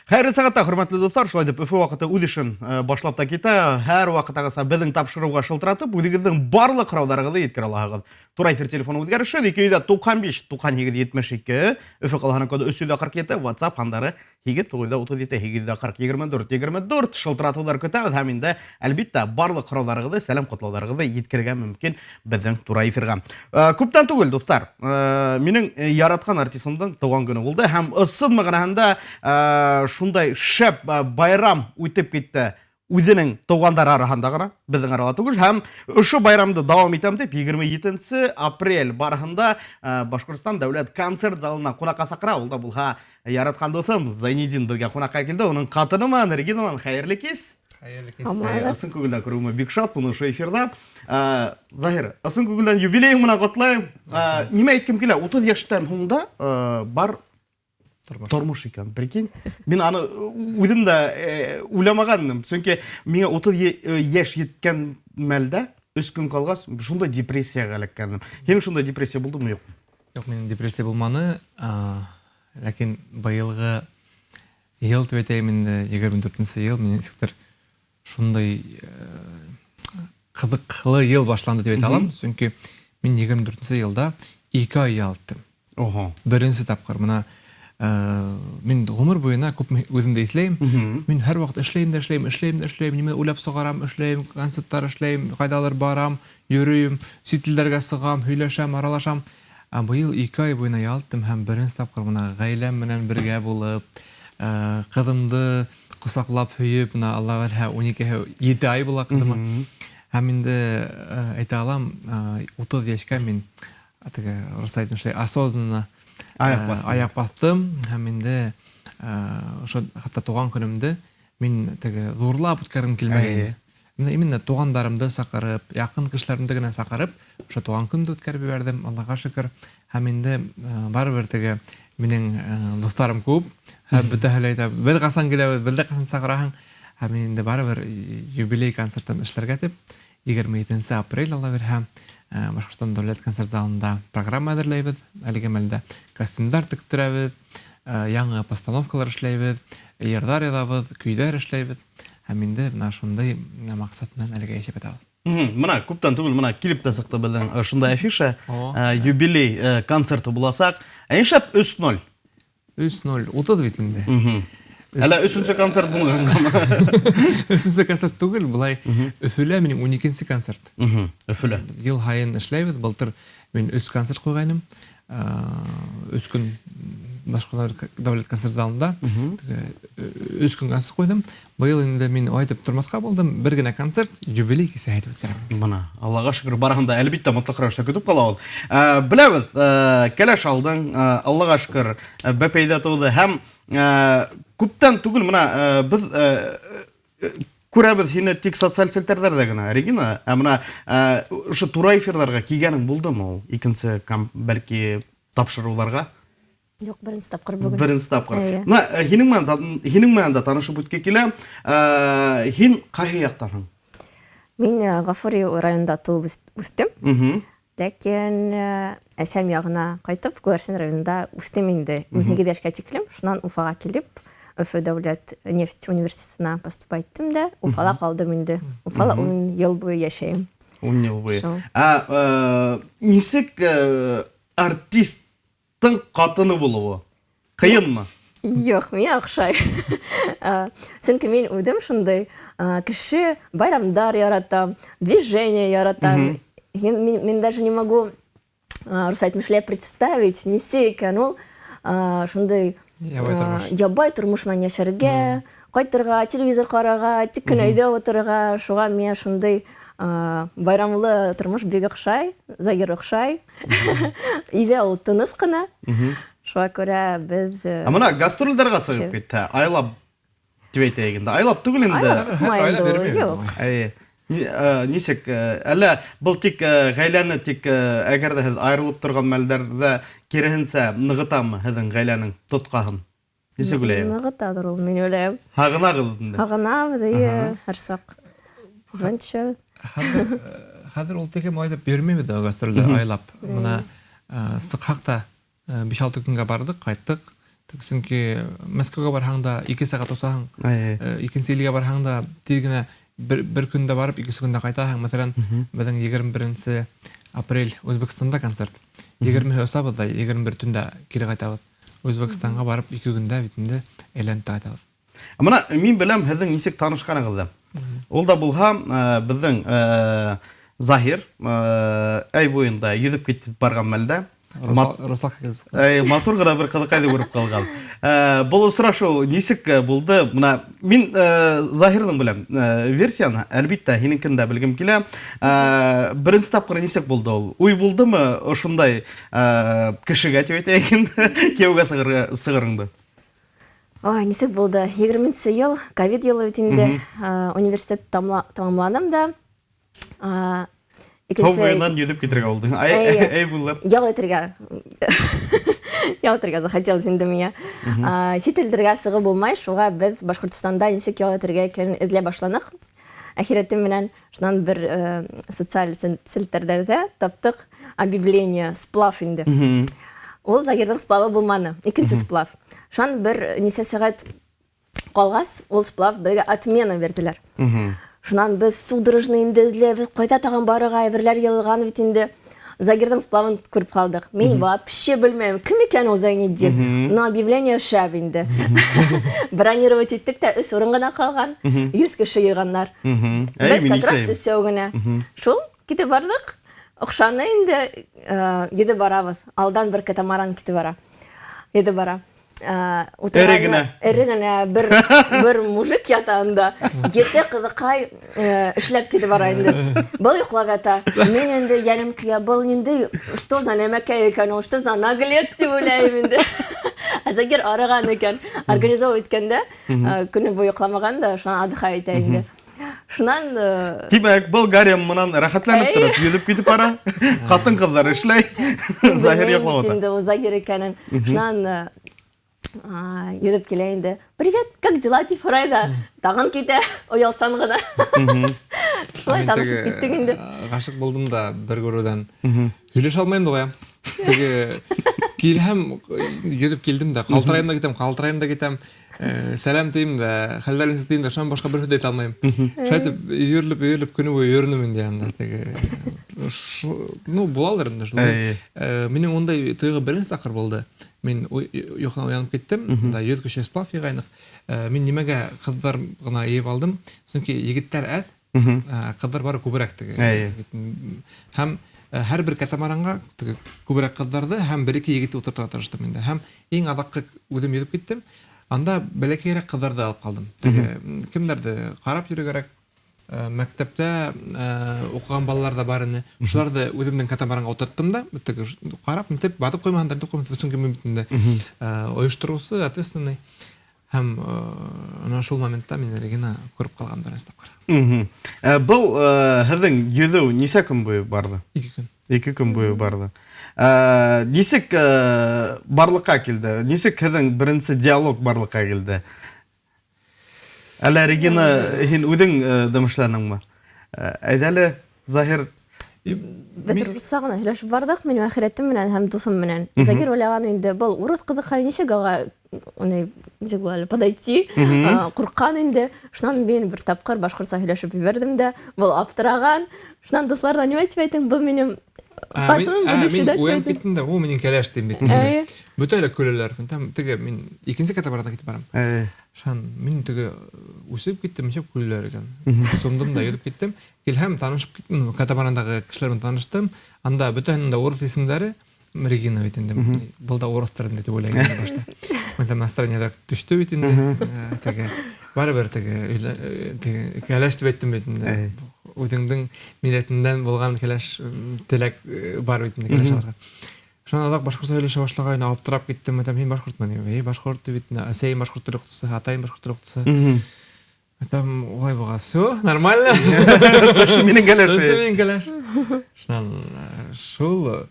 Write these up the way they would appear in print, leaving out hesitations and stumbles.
Хәйерле сәғәттә, хөрмәтле дуҫтар, шулай итеп Өфө ваҡыты үҙ эшен башлап та китә. Һәр ваҡыттағыса беҙҙең тапшырыуға шылтыратып, үҙегеҙҙең барлыҡ һорауҙарығыҙҙы еткерә алаһығыҙ. Тура эфир телефоны үҙгәреше 295 98 72, Өфө ҡалаһының коды 347, WhatsApp һандары 8 937 840 24 24. Шылтыратыуҙар көтәбеҙ һәм инде, әлбиттә, барлыҡ һорауҙарығыҙҙы, сәләм ҡотлауҙарығыҙҙы еткерергә мөмкин беҙҙең тура эфирға. Күптән түгел, дуҫтар, минең яратҡан артистымдың тыуған көнө булды һәм ысын мәғәнәһендә шундай шәп байрам үтеп китте үҙенең туғандары араһында ғына, беҙҙең арала түгел. Һәм ошо байрамды дауам итәм дип, 27 апрель барыһында Башҡортостан дәүләт концерт залына ҡунаҡҡа саҡыра. Ул да булһа яратҡан дуҫым Зайнидин беҙгә ҡунаҡҡа килде. Уның ҡатыны менән Регина менән хәйерле кис. Хәйерле кис. Ысын күңелдән күреүемә бик шатмын ошо эфирҙа. Заһир, ысын күңелдән юбилейың менән ҡотлайым. Нимә әйткем килә, 30 йәштән һуң да бар тормыш, тормыш икән, прикинь. Мин аны үҙем дә уйламағанмын, сөнки миңә 30 йәш еткән мәлдә өс көн ҡалғас, шундай депрессияға эләккәнмен. Һинең шундай депрессия булдымы, юҡмы? Юҡ, минең депрессия булманы, ләкин быйылғы йыл дип әйтәйем инде, 24 йыл, мин нисектер шундай ҡыҙыҡлы йыл башланды дип әйтә алам, сөнки мин 24 йылда 2 ай ял иттем. Ого. Беренсе тапҡыр. Мына мин ғүмер буйына күп үҙемде иҫләйем. Мин һәр ваҡыт эшләйем дә эшләйем, эшләйем дә эшләйем, нимә уйлап сығарам, эшләйем, концерттар эшләйем, ҡайҙалыр барам, йөрөйөм, сит илдәргә сығам, һөйләшәм, аралашам. Ә быйыл 2 ай буйына ял иттем һәм беренсе тапҡыр мына ғаиләм менән бергә булып, ҡыҙымды ҡосаҡлап һөйөп, мына Алла бирһә, 12-һе 7 ай була ҡыҙыма. Һәм инде әйтә алам, 30 йәшкә мин теге рус әйтмешләй осознанно аяҡ баҫтым һәм инде ошо хатта тыуған көнөмдө мин теге ҙурлап үткәргем килмәгәйне. Менә именно туғандарымды саҡырып, яҡын кешеләремде генә саҡырып, ошо тыуған көнөмдө үткәреп ебәрҙем, Аллаға шөкөр. Һәм инде барыбер теге минең дуҫтарым күп, һәм бөтәһе лә әйтә, беҙ ҡасан киләбеҙ, беҙҙе ҡасан саҡыраһың? Һәм мин инде барыбер юбилей концертын эшләргә дип, 27 апрель, Алла бирһә, Башҡортостан дәүләт концерт залында программа әҙерләйбеҙ. Әлеге мәлдә костюмдар тектерәбеҙ, яңы постановкалар эшләйбеҙ, йырҙар яҙабыҙ, көйҙәр эшләйбеҙ. Һәм инде бына шундай маҡсат менән әлегә йәшәп ятабыҙ. Мына күптән түгел мына килеп тә сыҡты беҙҙең шундай афиша, юбилей концерты буласаҡ. Ә нишләп 3-0? 3-0, 30 бит инде. Әллә өсөнсө концерт булғанғамы? Өсөнсө концерт түгел, былай Өфөлә минең 12-нсе концерт. Өфөлә. Йыл һайын эшләйбеҙ. Былтыр мин 3 концерт ҡуйғайным. 3 көн башҡалар дәүләт концерт залында 3 көн концерт ҡуйҙым. Быйыл инде мин улай итеп тормаҫҡа булдым. Бер генә концерт, юбилей кисәһе итеп үткәрәм. Бына, Аллаға шөкөр, барыһын да әлбиттә мотлаҡ рәүештә көтөп ҡалабыҙ. Беләбеҙ, кәләш алдың, Аллаға шөкөр, бәпәй дә тыуҙы һәм күптән түгел мына беҙ күрәбеҙ һине тик социаль селтәрҙәрҙә генә, Регина, ә мына ошо тура эфирҙарға килгәнең булдымы ул? Икенсе, бәлки, тапшырыуҙарға? Юҡ, беренсе тапҡыр бөгөн. Беренсе тапҡыр. Мына һинең менән һинең менән дә танышып үтке килә. Һин ҡайһы яҡтанһың? Мин Ғафури районында тыуып үстем. Ләкин әсәм яғына ҡайтып, Күгәрсен районында үстем инде. 18 йәшкә тиклем. Шунан Уфаға килеп, Өфө дәүләт нефть университетына поступать иттем дә, Уфала ҡалдым инде. Уфала 10 йыл буйы йәшәйем. 10 йыл буйы. Ә нисек артист Тың ҡатыны булыуы ҡыйынмы? Юҡ, миңә оҡшай. Сөнки мин үҙем шундай кеше, байрамдар яратам, движение яратам. Мин даже не могу, рус әйтмешләй, представить, нисек икән ул шундай ябай тормош менән йәшәргә, ҡайтырға, телевизор ҡарарға, тик кенә өйҙә ултырырға. Шуға миңә шундай байрамлы тормош бик оҡшай, Загир оҡшай. Өйҙә ул тыныс ҡына. Шуға күрә беҙ Ә мына гастролдәргә сығып китһә, айлап дип әйтәйек инде. Айлап түгел инде. Айлап сыҡмай инде ул, юҡ. Әйе. Нисек, әллә был тик ғаиләне тик әгәр ҙә һеҙ айырылып торған мәлдәрҙә киреһенсә нығытамы һеҙҙең ғаиләнең тотҡаһын? Нисек уйлайһың? Нығыталыр ул, мин уйлайым. Һағынағыҙ инде. Һағынабыҙ, эйе, һәр саҡ. Звон төшәбеҙ. Хәҙер ул теге айтып йөрөмәйбеҙ ҙә гастролдә айлап. Мына сыҡһаҡ та 5-6 көнгә бардыҡ, ҡайттыҡ. Сөнки Мәскәүгә барһаң да 2 сәғәт осаһың, икенсе илгә барһаң да тиҙ генә бер көндә барып, икенсе көндә ҡайтаһың. Мәҫәлән, беҙҙең 21 апрель Үзбәкстанда концерт. 20-һе осабыҙ ҙа, 21 төндә кире ҡайтабыҙ. Үзбәкстанға барып 2 көндә бит инде әйләнеп тә ҡайтабыҙ. Бына мин беләм һеҙҙең нисек танышҡанығыҙҙы. Ул да булһа, беҙҙең Заһир әй буйында йөҙөп китеп барған мәлдә Русалка килеп сыҡты. Матур ғына бер ҡыҙыҡайҙы күреп ҡалған. Был осрашыу нисек булды? Бына мин Заһирҙың беләм версияны, әлбиттә, һинеңкен дә белгем килә. Беренсе тапҡыр нисек булды ул? Уй булдымы ошондай кешегә тип әйтәйек инде, кейәүгә сығырыңды? Ой, нисек булды? 20 йыл, ковид йылы бит инде. Университет тамамланым да. Һыу буйынан йөҙөп китергә булдың. Ай буйлап. Ял итергә. Ял итергә захотелось инде миңә. Сит илдәргә сығып булмай, шуға беҙ Башҡортостанда нисек ял итергә икәнен эҙләй башланыҡ. Әхирәтем менән шунан бер социаль селтәрҙәрҙә таптыҡ объявление, сплав инде. Ул Загирҙың сплавы булманы, икенсе сплав. Шунан бер нисә сәғәт ҡалғас, ул сплав беҙгә отмена бирҙеләр. Шунан беҙ судорожно инде эҙләйбеҙ, ҡайҙа тағын барырға, әйберләр йыйылған бит инде. Загирҙың сплавын күреп ҡалдыҡ. Мин вообще белмәйем, кем икән ул Зайнетдин. Но объявление шәп инде. Бронировать иттек тә, 3 урын ғына ҡалған, 100 кеше йыйғаннар. Беҙ как раз өсәү генә. Шул китеп барҙыҡ. Оҡшаны инде, йөҙөп барабыҙ. Алдан бер катамаран китеп бара. Йөҙөп бара. Эре генә. Эре генә бер мужик ята анда. Ете ҡыҙыҡай эшләп китеп бара инде. Был йоҡлап ята. Мин инде йәнем көйә, был ниндәй, что за нәмәкәй икән ул, что за наглец тип уйлайым инде. Ә Загир арыған икән. Организовать иткәндә, көнө буйы йоҡламаған да, шунан отдыхать итә инде. Шунан, Тимәк, был гарем менән рәхәтләнеп тороп, йөҙөп китеп бара. Ҡатын-ҡыҙҙар эшләй. Заһир йоҡлап ята. Инде ул Загир икәнен. Шунан йөҙөп килә инде. Привет, как дела, тип һорай ҙа, тағын китә, оялсан ғына. Шулай танышып киттек инде. Ғашиҡ булдым да бер күреүҙән. Һөйләшә алмайым да ҡуям. Теге килһәм, йөҙөп килдем дә, ҡалтырайым да китәм, ҡалтырайым да китәм. Сәләм тейем дә, хәлдәр нисек тейем дә, шунан башҡа бер һүҙ әйтә алмайым. Шулай итеп, йөрөлөп, йөрөлөп көнө буйы йөрөнөм инде янында теге. Ну, булалыр инде шул. Минең ундай тойғо беренсе тапҡыр булды. Мин йоҡонан уянып киттем, унда 100 кеше сплав йыйғайныҡ. Мин нимәгә ҡыҙҙар ғына йыйып алдым? Сөнки егеттәр әҙ, ҡыҙҙар бары күберәк теге. Һәм һәр бер катамаранға теге күберәк ҡыҙҙарҙы һәм бер-ике егетте ултыртырға тырыштым инде. Һәм иң аҙаҡҡы үҙем йөҙөп киттем. Анда бәләкәйерәк ҡыҙҙарҙы алып ҡалдым. Теге кемдәрҙе ҡарап йөрөгәрәк, мәктәптә уҡыған балалар ҙа бар ине. Шуларҙы үҙемдең катамаранға ултырттым да, теге ҡарап, нитеп, батып ҡуймаһындар, нитеп ҡуймаһындар, сөнки мин бит инде ойоштороусы, ответственный. Һәм ана шул моментта мин Регина күреп ҡалған беренсе тапҡыр. Был һеҙҙең йөҙөү нисә көн буйы барҙы? 2 көн. 2 көн буйы барҙы. Нисек барлыҡҡа килде? Нисек һеҙҙең беренсе диалог барлыҡҡа килде? Әллә Регина, һин үҙең дымышланыңмы? Әйҙә әле, Заһир. Беҙ урыҫса ғына һөйләшеп барҙыҡ, минең әхирәтем менән һәм дуҫым менән. Загир уйлаған инде, был урыҫ ҡыҙыҡай нисек уға, уны нисек була әле, подойти, ҡурҡҡан инде. Шунан мин бер тапҡыр башҡортса һөйләшеп ебәрҙем дә, был аптыраған. Шунан дуҫларына нимә тип әйтең, был минең ҡатыным, будущий да Мин тип уянып әйтең. киттем дә, ул минең кәләш тим бит инде. Бөтә лә көләләр. Мин там теге, мин икенсе катамаранда китеп барам. Шунан мин теге үсеп киттем, нисек көләләр икән. Сумдым да йөрөп киттем. Килһәм, танышып киттем, катамарандағы кешеләр менән таныштым. Анда бөтәһенең дә урыҫ исемдәре, Регина бит инде. Был да урыҫтыр инде тип уйлайым инде башта. Мин там настроениеләр төштө бит инде. Теге барыбер теге теге кәләш тип әйттем бит инде. Үҙеңдең милләтеңдән булған кәләш теләк бар бит инде кәләш алырға. Шунан аҙаҡ башҡортса һөйләшә башлағайны, аптырап киттем. Әйтәм, һин башҡортмы? Эй, башҡорт тип бит инде. Әсәйем башҡорт теле уҡытыусыһы, атайым башҡорт теле укытыусыһы. Әйтәм, улай булғас, всё, нормально. Точно минең кәләш. Точно минең кәләш. Шунан шул,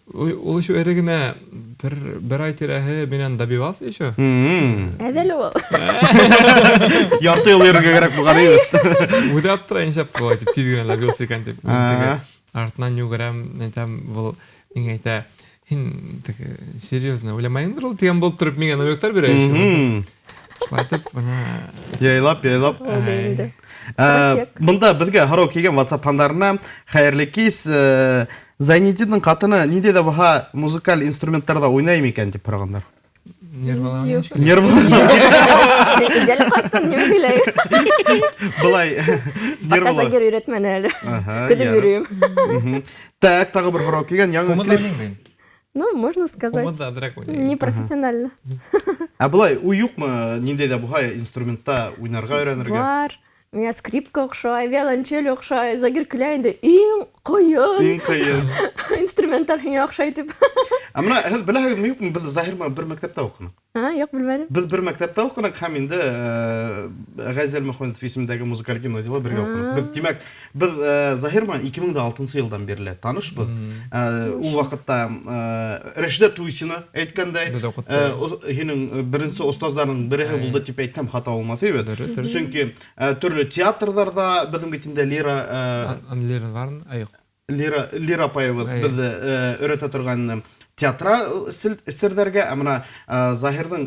ул еще эре генә бер ай тирәһе минән добивался еще. Әҙел ул. Ярты йыл йөрөргә кәрәк булған ине. Үҙе аптырай нисәп былай тип тиҙ генә добился икән тип. Мин теге артынан йүгерәм, әйтәм, был миңә әйтә, Һин теге серьезно уйламайһыңдыр ул тигән булып тороп миңә намектар бирә еще. Шулай итеп, бына Яйлап, яйлап. Булды инде. Ә, Стратег. Бында беҙгә һорау килгән WhatsApp һандарына хәйерле кис. Зайнетдиндың ҡатыны ниндәй ҙә булһа музыкаль инструменттарҙа уйнай микән тип һорағандар. Нервылаған Юҡ. ничек? Нервы Мин идеаль ҡатын, нимә һөйләйем. былай Пока нервылы. Загир өйрәтмәне әле. Аһа, Көтөп ярар. йөрөйөм. Мгм. Так, тағы бер һорау килгән. Яңы Ҡумыҙ клип. уйнайым. Ну, можно сказать. Ҡумыҙ әҙерәк уйнайым. Непрофессионально. Ә былай уй юҡмы ниндәй ҙә булһа инструментта уйнарға өйрәнергә? Бар. Миңә скрипка оҡшай, виолончель оҡшай, Загир көлә инде. Иң ҡыйын Иң ҡыйын. инструменттар һиңә оҡшай тип. Ә бына һеҙ беләһегеҙме юҡмы, беҙ Заһир менән бер мәктәптә уҡыныҡ. А, юҡ, белмәнем. Беҙ бер мәктәптә уҡыныҡ һәм инде Ғәзәл Мөхәммәтов исемендәге музыкаль гимназияла бергә уҡыныҡ. Беҙ, тимәк, беҙ Заһир менән 2006 йылдан бирле танышбыҙ. Ул ваҡытта Рәшидә Туйсина әйткәндәй, Беҙ уҡытты. Һинең беренсе остаздарың береһе булды тип әйтһәм хата булмаҫ бит. Дөрөҫ, дөрөҫ. Сөнки төрлө театрҙарҙа беҙҙең бит инде Лира Лира бармы? Ай, юҡ. Лира апайыбыҙ Әй. беҙҙе өйрәтә торған театра серҙәргә, ә бына Заһирҙың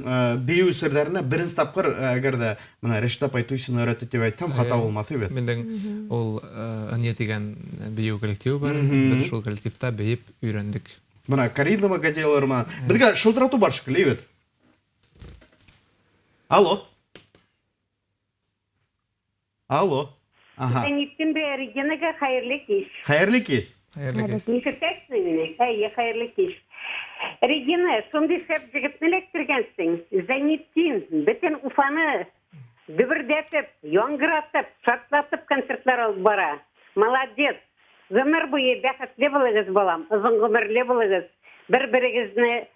бейеү серҙәренә беренсе тапҡыр, әгәр ҙә бына Рәшидә апай Туйсина өйрәтте тип әйтһәм, хата Әй. булмаҫ бит. Минең ул Ынйы тигән бейеү коллективы бар. Мгм. Беҙ шул коллективта бейеп өйрәндек. Бына Карина Магазеллар менән. Беҙгә шылтыратыу бар шикелле бит. Алло. Алло. Аһа. Зайнетдин бей Регинаға хәйерле кис. Хәйерле кис. Хәйерле кис. Ишетәсеңме мине? Әйе, хәйерле кис. Регина, шундый шәп егетне эләктергәнсең. Зайнетдин бөтен Уфаны дөбердәтеп, яңгыратып, шартлатып концертлар алып бара. Молодец. Ғүмер буйы бәхетле булыгыз, балам. Озын ғүмерле булыгыз. Бер-берегезне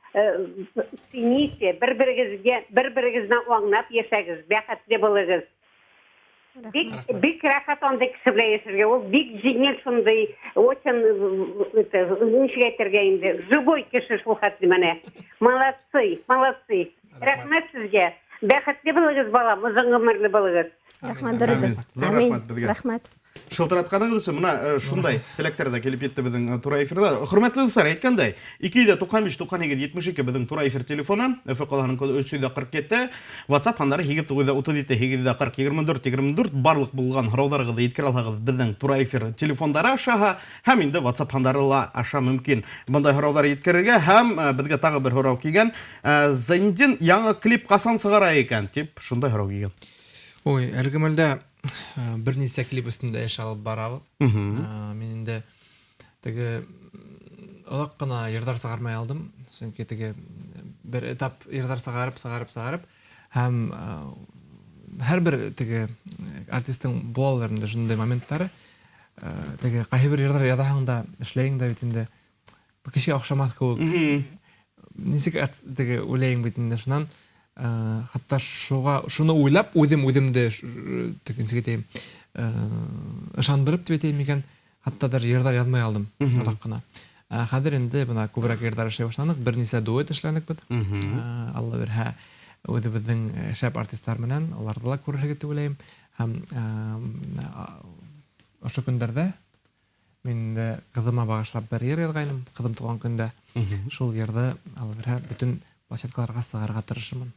цените, бер-берегезгә, бер-берегезне аңлап яшәгез, бәхетле булыгыз. Бик, бик рәхәт андый кеше белән яшәргә. Ул бик җиңел шундый, очень, это, ничек әйтергә инде, живой кеше шул хәтле менә. Молодцы, молодцы. Рәхмәт сезгә. Бәхетле булыгыз, балам, озын гомерле булыгыз. Рәхмәт, дөрөҫ. Амин. Ҙур Амин. рәхмәт беҙгә. Рәхмәт. Шылтыратҡанығыҙ өсөн бына шундай теләктәр ҙә килеп етте беҙҙең тура эфирҙа. Хөрмәтле дуҫтар, әйткәндәй, 295 98 72 беҙҙең тура эфир телефоны, Өфө ҡалаһының коды 347, WhatsApp һандары 8 937 840 24 24. Барлыҡ булған һорауҙарығыҙҙы еткерә алһағыҙ беҙҙең тура эфир телефондары аша һәм инде WhatsApp һандары ла аша мөмкин бындай һорауҙар еткерергә. Һәм беҙгә тағы бер һорау килгән. Зайнетдин яңы клип ҡасан сығара икән тип шундай һорау килгән. Ой, әлеге мәлдә бер нисә клип өҫтөндә эш алып барабыҙ. Мин инде теге оҙаҡ ҡына йырҙар сығармай алдым, сөнки теге бер этап йырҙар сығарып, сығарып, сығарып һәм һәр бер теге артистың булалыр инде шундай моменттары. Теге ҡайһы бер йырҙар яҙаһың да, эшләйһең дә бит инде. Был кешегә оҡшамаҫ кеүек. Нисек теге уйлайһың бит инде шунан. Хатта шуны уйлап, үҙем үҙемде теге нисек әйтәйем, ышандырып тип әйтәйем икән, хатта даже йырҙар яҙмай алдым оҙаҡ ҡына. Хәҙер инде бына күберәк йырҙар эшләй башланыҡ, бер нисә дуэт эшләнек бит. Алла бирһә, үҙебеҙҙең шәп артисттар менән уларҙы ла күрерһегеҙ тип уйлайым. Һәм ошо көндәрҙә мин инде ҡыҙыма бағышлап бер йыр яҙғайным, ҡыҙым тыуған көндә. Шул йырҙы Алла бирһә, бөтөн площадкаларға сығарырға тырышырмын.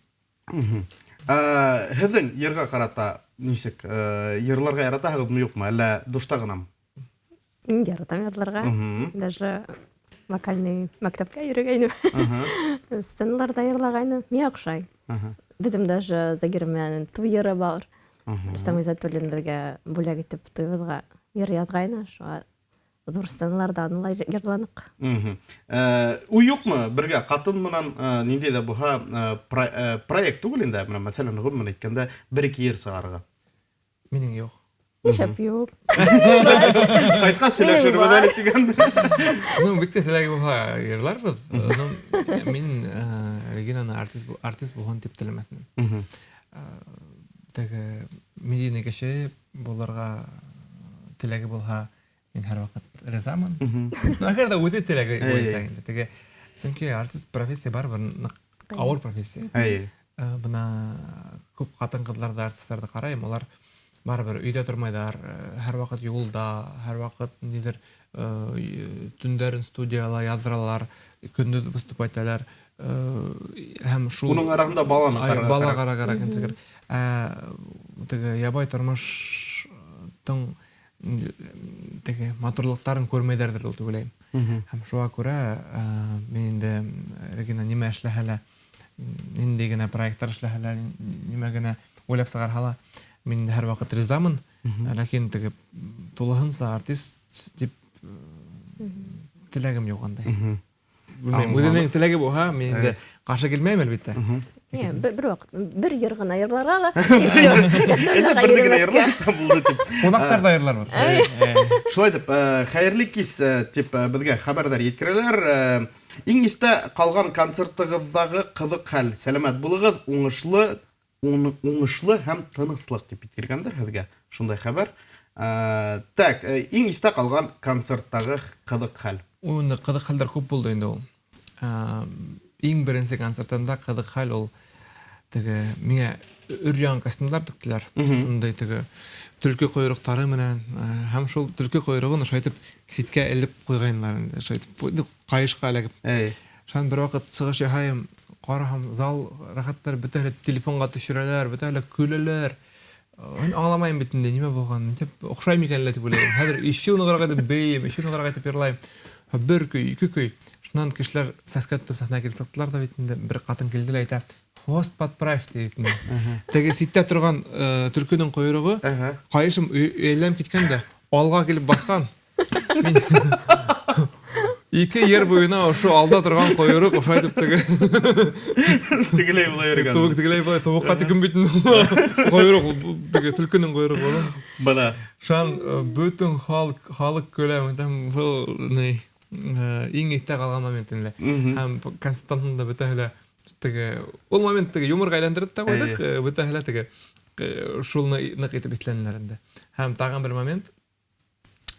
Һеҙҙең йырға ҡарата нисек, йырларға яратаһығыҙмы, юҡмы, әллә душта ғынамы? Мин яратам йырларға. Даже вокальный мәктәпкә йөрөгәйнем. Сценаларҙа йырлағайным. Миңә оҡшай. Беҙҙең даже Загир менән туй йыры бар. Рөстәм Ғиззәтуллин беҙгә бүләк итеп туйыбыҙға йыр яҙғайны. Шуға ҙур сценаларҙа аны ла йырланыҡ. Уй юҡмы бергә ҡатын менән, ниндәй ҙә булһа, проект түгел инде, бына мәҫәлән, ғөмүмән әйткәндә, бер-ике йыр сығарырға? Минең юҡ. Нишләп юҡ? Ҡайтҡас һөйләшербеҙ әле тигән. Ну, бик тә теләге булһа йырларбыҙ. Ну, мин Регинаны артист булһын тип теләмәҫ инем. Теге медийный кеше булырға теләге булһа, мин һәр ваҡыт ризамын. Ну, әгәр ҙә үҙе теләге буйынса инде. Теге, сөнки артист профессия барыбер ныҡ ауыр профессия. Бына күп ҡатын-ҡыҙҙарҙы, артисттарҙы ҡарайым, улар Барыбер өйҙә тормайҙар, һәр ваҡыт юлда, һәр ваҡыт ниҙер төндәрен студияла яҙҙыралар, көндөҙ выступать итәләр. Һәм шул Уның араһында баланы ҡарарға бала кәрәк. ҡарарға кәрәк. Теге ябай тормоштоң теге матурлыҡтарын күрмәйҙәрҙер ул тип уйлайым. Һәм шуға күрә мин инде Регина нимә эшләһә лә, ниндәй генә проекттар эшләһә лә, нимә генә уйлап сығарһа ла, мин инде һәр ваҡыт ризамын. Ләкин теге тулыһынса артист тип теләгем юҡ андай. Белмәйем, үҙенең теләге булһа, мин инде ҡаршы килмәйем, әлбиттә. Не, бер ваҡыт, бер йыр ғына йырларға ла, и всё, гастролдәргә Бер генә йөрөмәҫкә. йырлап булды тип. Ҡунаҡтар ҙа йырларбыҙ. Шулай итеп, хәйерле кис тип беҙгә хәбәрҙәр еткерәләр. Иң иҫтә ҡалған концертығыҙҙағы ҡыҙыҡ хәл. Сәләмәт булығыҙ, уңышлы һәм тыныслыҡ тип еткергәндәр һеҙгә. Шундай хәбәр. Так, иң иҫтә ҡалған концерттағы ҡыҙыҡ хәл. Уны ҡыҙыҡ хәлдәр күп булды инде ул. Иң беренсе концертымда ҡыҙыҡ хәл ул теге миңә өр-яңы костюмдар тектеләр. Шундай теге төлкө ҡойроҡтары менән, һәм шул төлкө ҡойроғон ошо итеп ситкә элеп ҡуйғайнылар инде, ошо итеп, ҡайышҡа эләгеп. Шунан бер ваҡыт сығыш яһайым, ҡараһам, зал рәхәттәр, бөтәһе лә телефонға төшөрәләр, бөтәһе лә көләләр. Мин аңламайым бит инде, нимә булған, мин тип оҡшай микән әллә тип уйлайым. Хәҙер еще нығыраҡ итеп бейем, еще нығыраҡ итеп йырлайым. Бер көй, ике көй. Шунан кешеләр сәскә тотоп сәхнәгә килеп сыҡтылар ҙа бит инде, бер ҡатын килде лә әйтә, хвост подправь ти бит инде. Теге ситтә торған төлкөнөң ҡойроғо, ҡайышым әйләнеп киткән дә, алға килеп баҫҡан. Мин ике ер буйына ошо алда торған ҡойроҡ ошо итеп теге Тегеләй былай йөрөгән. Тубыҡ тегеләй былай, тубыҡҡа текем бит инде. Ҡойроҡ, теге төлкөнөң ҡойроғо ул. Бына. Шунан бөтөн халыҡ көлә, там был ни, иң иҫтә ҡалған момент инде. Һәм концерттан һуң да бөтәһе лә теге ул момент теге юморға әйләндереп тә ҡуйҙыҡ, бөтәһе лә теге шулны ныҡ итеп иҫләнеләр инде. Һәм тағын бер момент,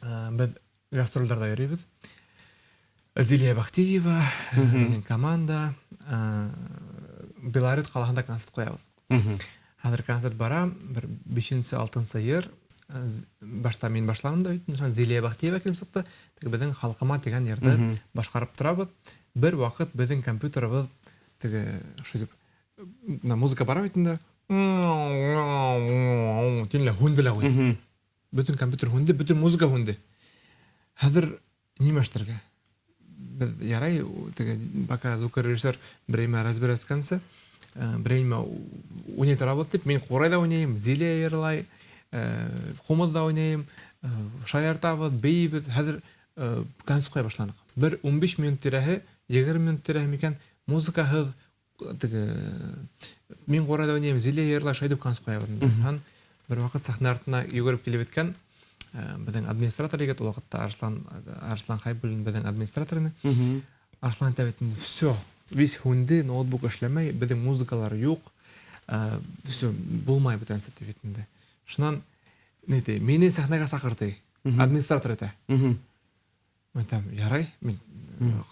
беҙ гастролдәрҙә йөрөйбөҙ. Зилия Бахтиева, минең команда, Белорет ҡалаһында концерт ҡуябыҙ. Хәҙер концерт бара, бер бишенсе, алтынсы йыр. Башта мин башланым да бит, шунан Зилия Бахтиева килеп сыҡты. Теге беҙҙең Халҡыма тигән йырҙы башҡарып торабыҙ. Бер ваҡыт беҙҙең компьютерыбыҙ теге ошо итеп, бына музыка бара бит инде. Төнлә һүнде лә ҡуйҙы. Бөтөн компьютер һүнде, бөтөн музыка һүнде. Хәҙер нимә эшләргә? Беҙ ярай, теге пока звукорежиссер бер нимә разбирать иткәнсе, бер нимә уйнай торабыҙ тип, мин ҡурайҙа уйнайым, Зилия йырлай, ҡумыҙҙа уйнайым, шаяртабыҙ, бейебеҙ. Хәҙер концерт ҡуя башланыҡ. Бер ун биш минут тирәһе, егерме минут тирәһе микән, музыкаһыҙ, теге мин ҡурайҙа уйнайым, Зилия йырлай, шулай итеп концерт ҡуябыҙ инде. Һәм бер ваҡыт сәхнә артына йүгереп килеп еткән беҙҙең администратор егет, ул ваҡытта Арыслан Хәйбуллин беҙҙең администратор ине. Арыслан әйтә бит инде, всё, весь һүнде, ноутбук эшләмәй, беҙҙең музыкалар юҡ, всё, булмай бүтәнсә тип бит инде. Шунан, ни ти, мине сәхнәгә саҡырҙы, администратор әйтә. Мин әйтәм, ярай, мин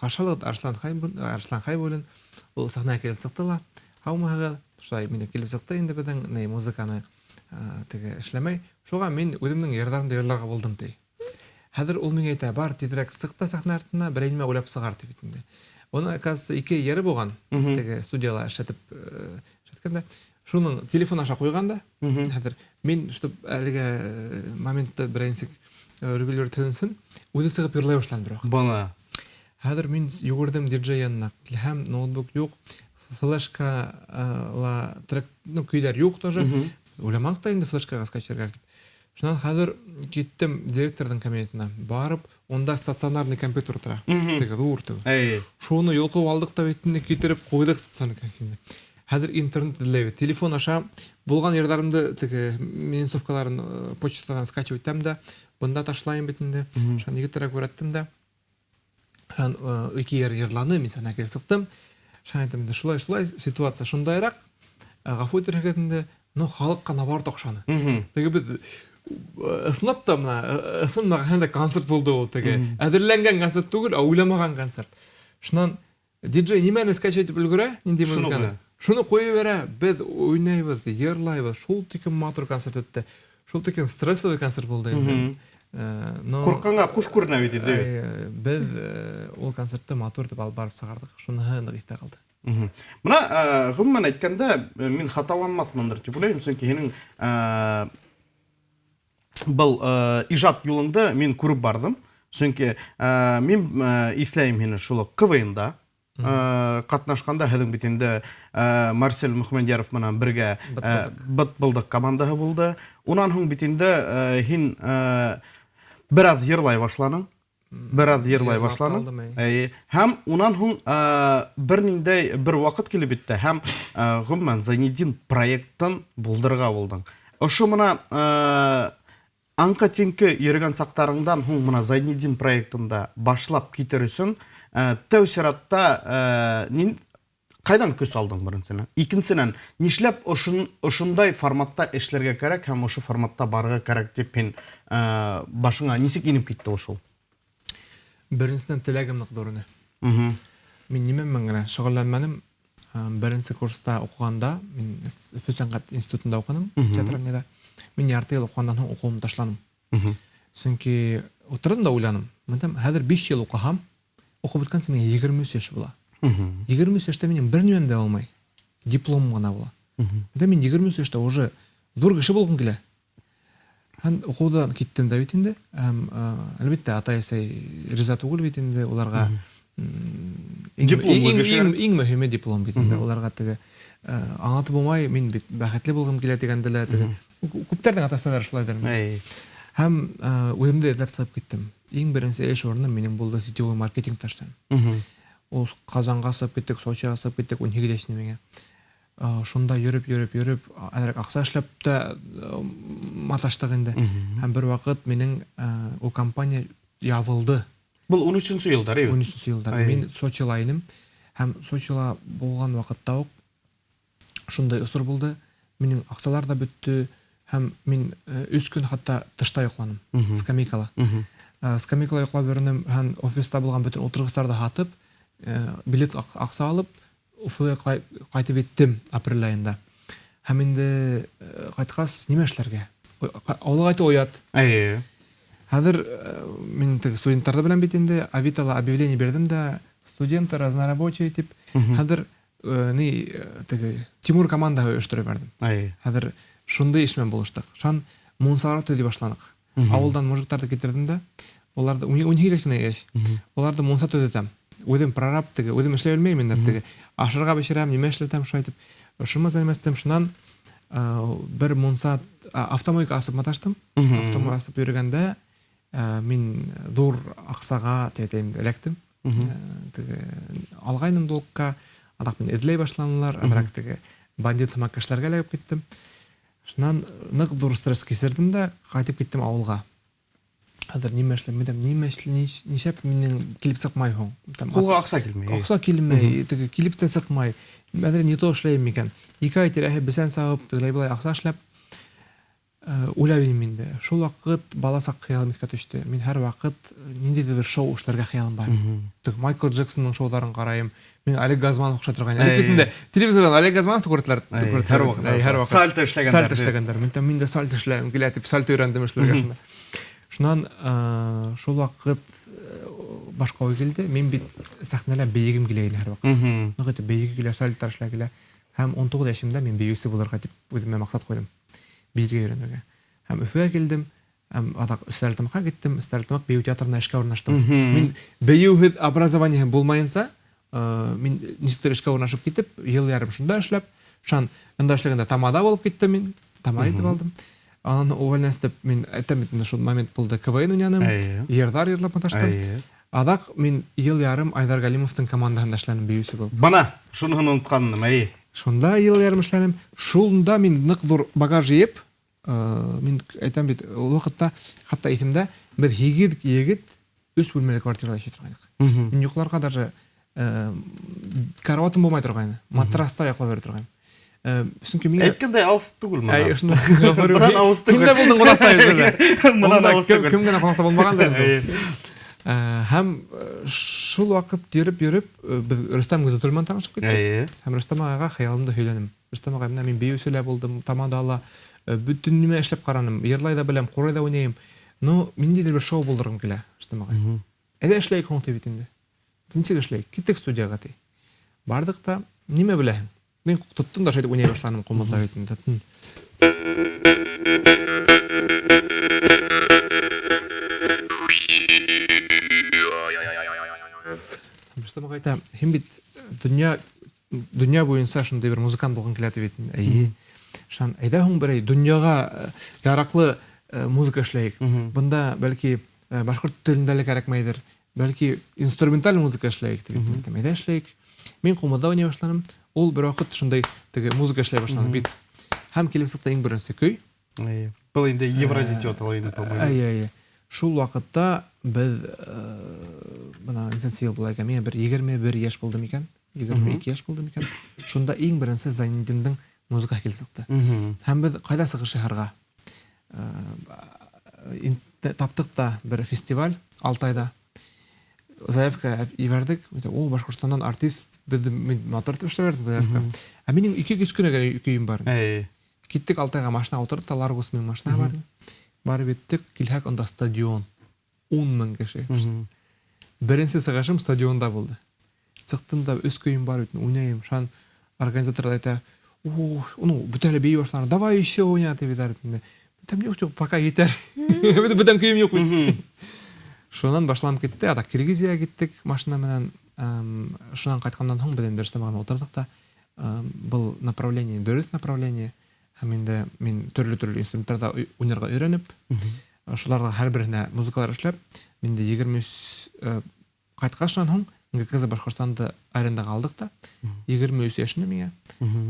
ҡаршы алығыҙ, Арыслан Хәйбуллин, ул сәхнәгә килеп сыҡты ла, һаумыһығыҙ, шулай мине килеп сыҡты инде беҙҙең, ни, музыканы теге эшләмәй. Шуға мин үҙемдең йырҙарымды йырларға булдым ти. Хәҙер ул миңә әйтә, бар, тиҙерәк сыҡ та сәхнә артына, берәй нимә уйлап сығар тип бит инде. Уны, оказывается, ике йыры булған, теге студияла эшләткәндә. Шуның телефон аша ҡуйған да. Хәҙер мин, чтоб әлеге моментты берәй нисек регулировать итһен, үҙе сығып йырлай башланы бер ваҡыт. Бына. Хәҙер мин йүгерҙем диджей янына. Килһәм, ноутбук юҡ, флешка ла трек, ну, көйҙәр юҡ тоже. Уйламаныҡ та инде флешкаға скачать тип. Шунан хәҙер киттем директорҙың кабинетына. Барып, унда стационарный компьютер тора. Теге ҙур теге. Шуны йолҡоп алдыҡ та бит инде, китереп ҡуйҙыҡ стационар компьютерны. Хәҙер интернет эҙләйбеҙ. Телефон аша булған йырҙарымды теге минусовкаларын почтадан скачивать итәм дә, бында ташлайым бит инде. Шунан егеттәргә күрһәттем дә. Шунан ике йыр йырланы, мин сәхнәгә килеп сыҡтым. Шунан әйтәм инде, шулай, шулай, ситуация шундайыраҡ. Ғәфү итергә инде, но халыҡҡа наоборот оҡшаны. Теге беҙ ысынлап та бына ысын мәғәнәһендә концерт булды ул теге. Әҙерләнгән концерт түгел, ә уйламаған концерт. Шунан диджей нимәне скачать итеп өлгөрә, ниндәй Шуны музыканы? ҡуя. Шуны ҡуя бирә, беҙ уйнайбыҙ, йырлайбыҙ, шул тиклем матур концерт үтте. Шул тиклем стрессовый концерт булды инде. Но Ҡурҡҡанға ҡуш күренә бит инде. Беҙ ул концертты матур итеп алып барып сығарҙыҡ. Шуныһы ныҡ иҫтә ҡалды. Бына ғөмүмән әйткәндә, мин хаталанмаҫмындыр тип уйлайым, сөнки һинең был ижад юлыңды мин күреп барҙым. Сөнки мин иҫләйем һине шул уҡ КВНда ҡатнашҡанда, һеҙҙең бит инде Марсель Мөхәммәдьяров менән бергә Бытбылдыҡ командаһы булды. Унан һуң бит инде һин бер аҙ йырлай башланың. Бер аҙ йырлай башланың. Эйе. Һәм унан һуң бер ниндәй бер ваҡыт килеп етте һәм ғөмүмән Зайнетдин проектын булдырырға булдың. Ошо мына аңҡа-тиңке йөрөгән саҡтарыңдан һуң мына Зайнетдин проектында башлап китер өсөн тәү сиратта ҡайҙан көс алдың беренсенән? Икенсенән, нишләп ошондай форматта эшләргә кәрәк һәм ошо форматта барырға кәрәк тип һин башыңа нисек инеп китте ошол? Беренсенән, теләгем ныҡ ҙур ине. Мин нимә менән генә шөғөлләнмәнем. Беренсе курста уҡығанда, мин Өфө сәнғәт институтында уҡыным, театральныйҙа. Мин ярты йыл уҡығандан һуң уҡыуымды ташланым. Сөнки ултырҙым да уйланым. Мин хәҙер 5 йыл уҡыһам, уҡып бөткәнсе миңә 23 йәш була. 23 йәштә минең бер нимәм дә булмай. Диплом ғына була. Мин 23 йәштә уже ҙур кеше булғым килә. Һәм уҡыуҙан киттем дә бит инде. Һәм әлбиттә атай-әсәй риза түгел бит инде, уларға иң мөһиме диплом бит инде. Уларға теге аңлатып булмай, мин бит бәхетле булғым килә тигәндә лә теге күптәрҙең ата-әсәләре шулайҙыр. Һәм үҙемде эҙләп сығып киттем. Иң беренсе эш урыным минең булды сетевой маркетингта эшләнем. Ул Ҡазанға сығып киттек, Сочиға сығып киттек, 18 йәшендә миңә. Шунда йөрөп, йөрөп, йөрөп, әҙерәк аҡса эшләп тә маташтыҡ инде. Һәм бер ваҡыт минең ул компания ябылды. Был 13-нсе йылдар, әйе? 13-нсе йылдар. Мин Сочила инем. Һәм Сочила булған ваҡытта уҡ шундай осор булды. Минең аҡсалар ҙа бөттө. Һәм мин 3 көн хатта тышта йоҡланым, скамейкала. Скамейкала йоҡлап йөрөнөм һәм офиста булған бөтөн ултырғыстарҙы һатып, билет аҡса алып, Өфөгә ҡайтып еттем апрель айында. Һәм инде ҡайтҡас нимә эшләргә? Ауылға ҡайтыу оят. Хәҙер мин теге студенттарҙы беләм бит инде, Авитала объявление бирҙем дә, студенты разнорабочие тип. Хәҙер ни теге Тимур командаһы ойоштороп ебәрҙем. Хәҙер шундай эш менән булыштыҡ. Шан мунсалар төҙөй башланыҡ. Ауылдан мужиктарҙы китерҙем дә, уларҙы 18 йәш кенә йәш. Уларҙы мунса төҙөтәм. Үҙем прораб теге, үҙем эшләй белмәйем инде теге. Ашарға бешерәм, нимә эшләтәм, шулай итеп. Шуны займастым. Шунан бер мунса автомойка асып маташтым. Автомойка асып йөрөгәндә мин ҙур аҡсаға тип әйтәйем, эләктем. Теге алғайным долгка, аҙаҡ мин эҙләй башланылар, аҙыраҡ теге бандит һымаҡ кешеләргә эләгеп киттем. Шунан ныҡ ҙур стресс кисерҙем дә ҡайтып киттем ауылға. Хәҙер нимә эшләп, мин нимә эшләп, нишләп минең килеп сыҡмай һуң? Ҡулға аҡса килмәй. Аҡса килмәй, теге килеп тә сыҡмай. Хәҙер не то эшләйем микән? 2 ай тирәһе бесән сабып, тегеләй былай аҡса эшләп, уйлайым инде. Шул ваҡыт бала саҡ хыялым иҫкә төштө. Мин һәр ваҡыт ниндәйҙер бер шоу эшләргә хыялым бар. Теге Майкл Джексонның шоуҙарын ҡарайым. Мин Олег Газманов оҡшай торған. Элек бит инде телевизорҙан Олег Газмановты күрҙеләр, күрҙеләр. Һәр ваҡыт. Һәр ваҡыт. Сальто эшләгәндәр. Сальто эшләгәндәр. Мин мин дә сальто эшләгем килә тип сальто өйрәндем эшләргә шунда. Шунан шул ваҡыт башҡа уй килде. Мин бит сәхнәлә бейегем килә ине һәр ваҡыт. Ныҡ итеп бейеге килә, сальто эшләгем килә. Һәм 19 йәшемдә мин бейеүсе булырға тип үҙемә маҡсат ҡуйҙым. Бейергә өйрәнергә. Һәм Өфөгә килдем. Һәм аҙаҡ Стәрлетамаҡҡа киттем. Стәрлетамаҡ бейеү театрына эшкә урынлаштым. Мин бейеүһеҙ образование булмайынса, мин нисектер эшкә урынлашып китеп, йыл ярым шунда эшләп, шунан унда эшләгәндә тамада булып киттем мин, тамада итеп алдым. Анан увольняться итеп, мин әйтәм бит инде, шул момент булды, КВН уйнаным, йырҙар йырлап маташтым. Аҙаҡ мин йыл ярым Айҙар Галимовтың командаһында эшләнем, бейеүсе булып. Бына, шуныһын онотҡаным, әйе. Шунда йыл ярым эшләнем. Шунда мин ныҡ ҙур багаж йыйып, мин әйтәм бит, ул ваҡытта хатта иҫемдә, беҙ 8 егет 3 бүлмәле квартирала йәшәй торғайныҡ. Мин йоҡларға даже караватым булмай торғайны, матраста йоҡлап йөрөй торғайным. Сөнки миңә Әйткәндәй алыҫ түгел мына. Әй, шунда Бынан алыҫ түгел. Кемдә булдың ҡунаҡта йөҙҙә? Бынан Унда алыҫ түгел. кем генә ҡунаҡта булмағандыр инде. Һәм шул ваҡыт йөрөп-йөрөп беҙ Рөстәм Ғиззәтуллин менән танышып киттек. Әйе. Һәм Рөстәм ағайға хыялымды һөйләнем. Рөстәм ағай, менә мин бейеүсе лә булдым, тамада ла, бөтөн нимә эшләп ҡараным, йырлай ҙа беләм, ҡурай ҙа уйнайым. Ну, ниндәйҙер бер шоу булдырғым килә, Рөстәм ағай. Әйҙә эшләйек һуң, ти бит инде. Нисек эшләйек? Киттек студияға, ти. Барҙыҡ та, нимә беләһең? Мин тоттом да шайтып уйнай башланым ҡумыҙҙа бит инде. Тоттом. Рөстәм ағай әйтә, һин бит донъя буйынса шундай бер музыкант булғың килә ти бит. Эйе. Шан, әйҙә һуң берәй донъяға яраҡлы музыка эшләйек. Бында бәлки башҡорт телендә лә кәрәкмәйҙер. Бәлки инструменталь музыка эшләйек тип әйтәм. Әйҙә эшләйек. Мин ҡумыҙҙа уйнай башланым. Ул бер ваҡыт шундай теге музыка эшләй башланы бит. Һәм килеп сыҡты иң беренсе көй. Эйе. Был инде Евразия тип атала инде, по-моему. Эйе, эйе. Шул ваҡытта беҙ бына нисәнсе йыл була икән? Миңә бер 21 йәш булды микән? 22 йәш булды микән? Шунда иң беренсе Зайнетдиндең музыкаһы килеп сыҡты. Һәм беҙ ҡайҙа сығыш яһарға? Таптыҡ та бер фестиваль Алтайҙа. Заявка ебәрҙек. О, Башҡортостандан артист, беҙ матур итеп эшләп бирҙек заявка. Ә минең ике кескенә генә көйөм бар. Киттек Алтайға, машина ултырҙыҡ та, Ларгус минең машина бар. Барып еттек, килһәк, унда стадион. 10 мең кеше. Беренсе сығышым стадионда булды. Сыҡтым да, өс көйөм бар бит, уйнайым. Шан организаторҙар әйтә, ух, ну, бөтә лә бейей башланы, давай еще уйна, тип әйтәр инде. Бөтәм юҡ, юҡ, пока етәр. Бөтәм көйөм юҡ бит. Шунан башланып китте, ата Киргизияға киттек машина менән. Шунан ҡайтҡандан һуң беҙ инде Рөстәм ағай менән ултырҙыҡ та, был направление дөрөҫ направление. Һәм инде мин төрлө-төрлө инструменттарҙа уйнарға өйрәнеп, шуларҙың һәр береһенә музыкалар эшләп, мин дә егерме өс, ҡайтҡандан һуң ГКЗ Башҡортостанды арендаға алдыҡ та, егерме өс йәшендә миңә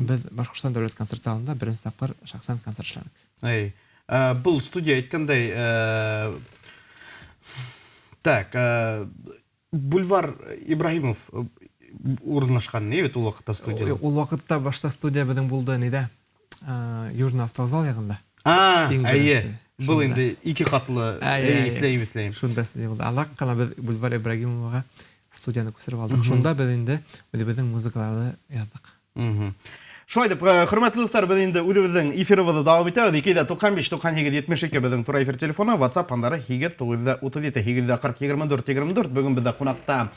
беҙ Башҡортостан дәүләт концерт залында беренсе тапҡыр шәхсән концерт эшләнек. Эй, был студия әйткәндәй, так, Бульвар Ибраһимов урынлашҡан, ни бит ул ваҡытта студия? Ул ваҡытта башта студия беҙҙең булды ниҙә? Южный автовокзал яғында. Иң Әйе. беренсе. Был Шунда. инде ике ҡатлы, Әйе, әйе, әйе. иҫләйем, иҫләйем. Шунда студия булды. Аҙаҡ ҡына беҙ Бульвар Ибрагимоваға студияны күсереп алдыҡ. Шунда беҙ инде үҙебеҙҙең музыкаларҙы яҙҙыҡ. Шулай итеп, хөрмәтле дуҫтар, беҙ инде үҙебеҙҙең эфирыбыҙҙы дауам итәбеҙ. Ике йөҙ туҡһан биш, туҡһан һигеҙ, етмеш ике беҙҙең тура эфир телефоны, WhatsApp һандары һигеҙ, туғыҙ йөҙ утыҙ ете, һигеҙ йөҙ ҡырҡ, егерме дүрт, егерме дүрт. Бөгөн беҙҙә ҡунаҡта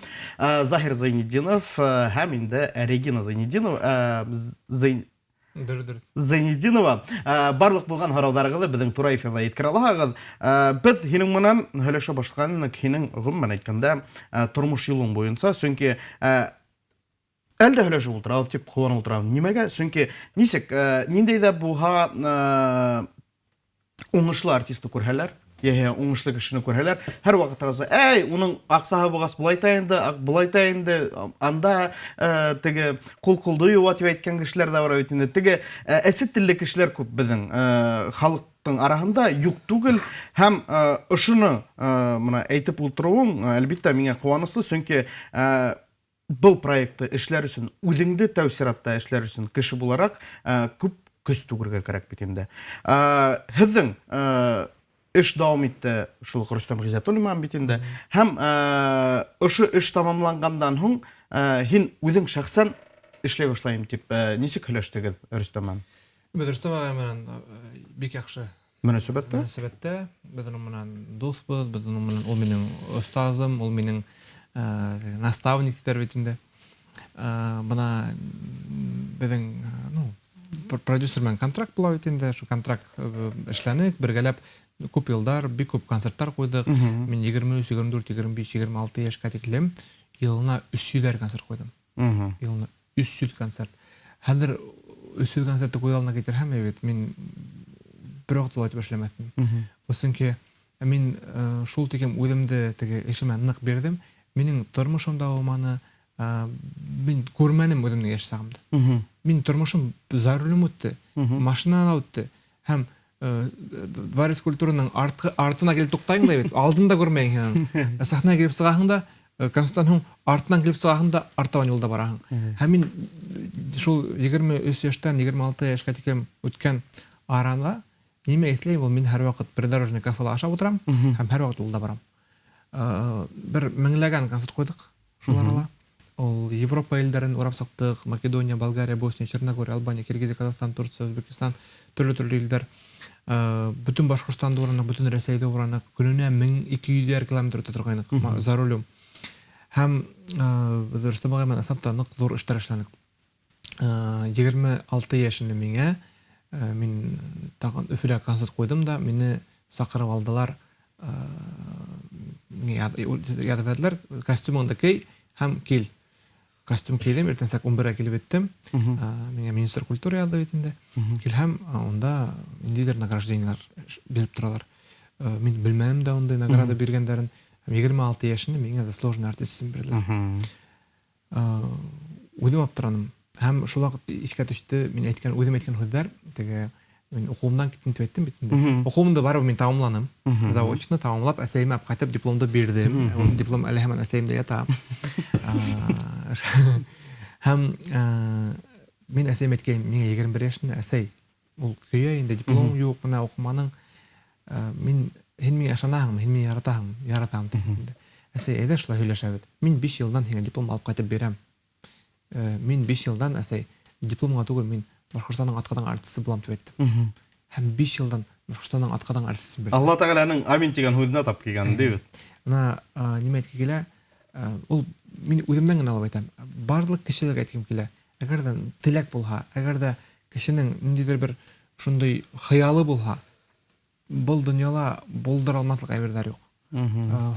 Заһир Зайнетдинов һәм инде Регина Зайнетдинова Дөрөҫ, дөрөҫ. Зайнетдинова. Барлыҡ булған һорауҙарығыҙҙы беҙҙең тура эфирҙа еткерә алаһығыҙ. Беҙ һинең менән һөйләшә башлаған һинең ғөмүмән әйткәндә тормош юлың буйынса, сөнки әле дә һөйләшеп ултырабыҙ тип ҡыуанып ултырабыҙ. Нимәгә? Сөнки нисек ниндәй ҙә булһа уңышлы артисты күрһәләр, йәһә уңышлы кешене күрһәләр, һәр ваҡыт ағасы, әй, уның аҡсаһы булғас былай та инде, былай та инде, анда теге ҡул ҡулды йыуа тип әйткән кешеләр ҙә бар бит инде. Теге әсе телле кешеләр күп беҙҙең халыҡтың араһында юҡ түгел. Һәм ошоно бына әйтеп ултырыуың, әлбиттә, миңә ҡыуаныслы, сөнки был проектты эшләр өсөн, үҙеңде тәү сиратта эшләр өсөн кеше булараҡ күп көс түгергә кәрәк бит инде. Һеҙҙең эш дауам итте шул уҡ Рөстәм Ғиззәтуллин менән бит инде. Һәм ошо эш тамамланғандан һуң һин үҙең шәхсән эшләй башлайым тип нисек һөйләштегеҙ Рөстәм менән? Беҙ Рөстәм ағай менән бик яҡшы мөнәсәбәттә? Мөнәсәбәттә. Беҙ уның менән дуҫбыҙ, беҙ уның менән, ул минең остазым, ул минең наставник тиҙәр бит инде. Бына беҙҙең продюсер менән контракт була бит инде. Шул контракт эшләнек, бергәләп күп йылдар, бик күп концерттар ҡуйҙыҡ. Мин егерме өс, егерме дүрт, егерме биш, егерме алты йәшкә тиклем йылына өс йөҙәр концерт ҡуйҙым. Йылына өс йөҙ концерт. Хәҙер өс йөҙ концертты күҙ алдына килтерһәм, бит мин бер ваҡытта ла итеп эшләмәҫ инем. Сөнки мин шул тиклем үҙемде теге эшемә ныҡ бирҙем. Минең тормошом да булманы, мин күрмәнем үҙемдең йәш сағымды. Мин тормошом за рулем үтте, машинала үтте. Һәм дворец культураның артына килеп туҡтайың да бит, алдын да күрмәйһең һин аны. Сәхнәгә килеп сығаһың да, концерттан һуң артынан килеп сығаһың да, артабан юлда бараһың. Һәм мин шул егерме өс йәштән егерме алты йәшкә тиклем үткән арала нимә иҫләйем, ул мин һәр ваҡыт придорожный кафела ашап ултырам һәм һәр ваҡыт юлда барам. Бер меңләгән концерт ҡуйҙыҡ шул арала. Ул Европа илдәрен урап сыҡтыҡ: Македония, Болгария, Босния, Черногория, Албания, Киргизия, Казахстан, Турция, Үзбекистан, төрлө-төрлө илдәр. Бөтөн Башҡортостанды ураныҡ, бөтөн Рәсәйҙе ураныҡ. Көнөнә 1200 километр үтә торғайныҡ за рулем. Һәм беҙ Рөстәм ағай менән ысынлап та ныҡ ҙур эштәр эшләнек. 26 йәшендә миңә, мин тағын Өфөлә концерт ҡуйҙым да, мине саҡырып алдылар. Яҙып бирҙеләр, костюмыңды кей һәм кил. Костюм кейҙем, иртәнсәк 11-гә килеп еттем. Миңә министр культуры яҙҙы бит инде. Килһәм, унда ниндәйҙер награждениелар биреп торалар. Мин белмәнем дә ундай награда биргәндәрен. Һәм 26 йәшендә миңә заслуженный артист исемен бирҙеләр. Үҙем аптыраным. Һәм шул ваҡыт иҫкә төштө, мин әйткән, үҙем әйткән һүҙҙәр, теге мин уҡыуымдан киттем тип әйттем бит инде. Уҡыуымды барыбер мин тамамланым. Заочно тамамлап, әсәйемә алып ҡайтып дипломды бирҙем. Ул диплом әле һаман әсәйемдә ята. Һәм мин әсәйемә әйткәйнем, миңә 21 йәшендә, әсәй, ул көйә инде, диплом юҡ, бына уҡыманың. Мин, һин миңә ышанаһыңмы, һин мине яратаһыңмы? Яратам тип инде. Әсәй, әйҙә шулай һөйләшәбеҙ. Мин 5 йылдан һиңә диплом алып ҡайтып бирәм. Мин 5 йылдан, әсәй, дипломға түгел, мин Башҡортостандың атҡаҙанған артисы булам тип әйттем. Һәм 5 йылдан Башҡортостандың атҡаҙанған артисын бирҙем. Алла Тәғәләнең амин тигән һүҙенә тап килгән, ти бит. Бына, нимә әйтке килә, ул мин үҙемдән генә алып әйтәм. Барлыҡ кешеләргә әйткем килә. Әгәр ҙә теләк булһа, әгәр ҙә кешенең ниндәйҙер бер шундай хыялы булһа, был донъяла булдыра алмаҫлыҡ әйберҙәр юҡ.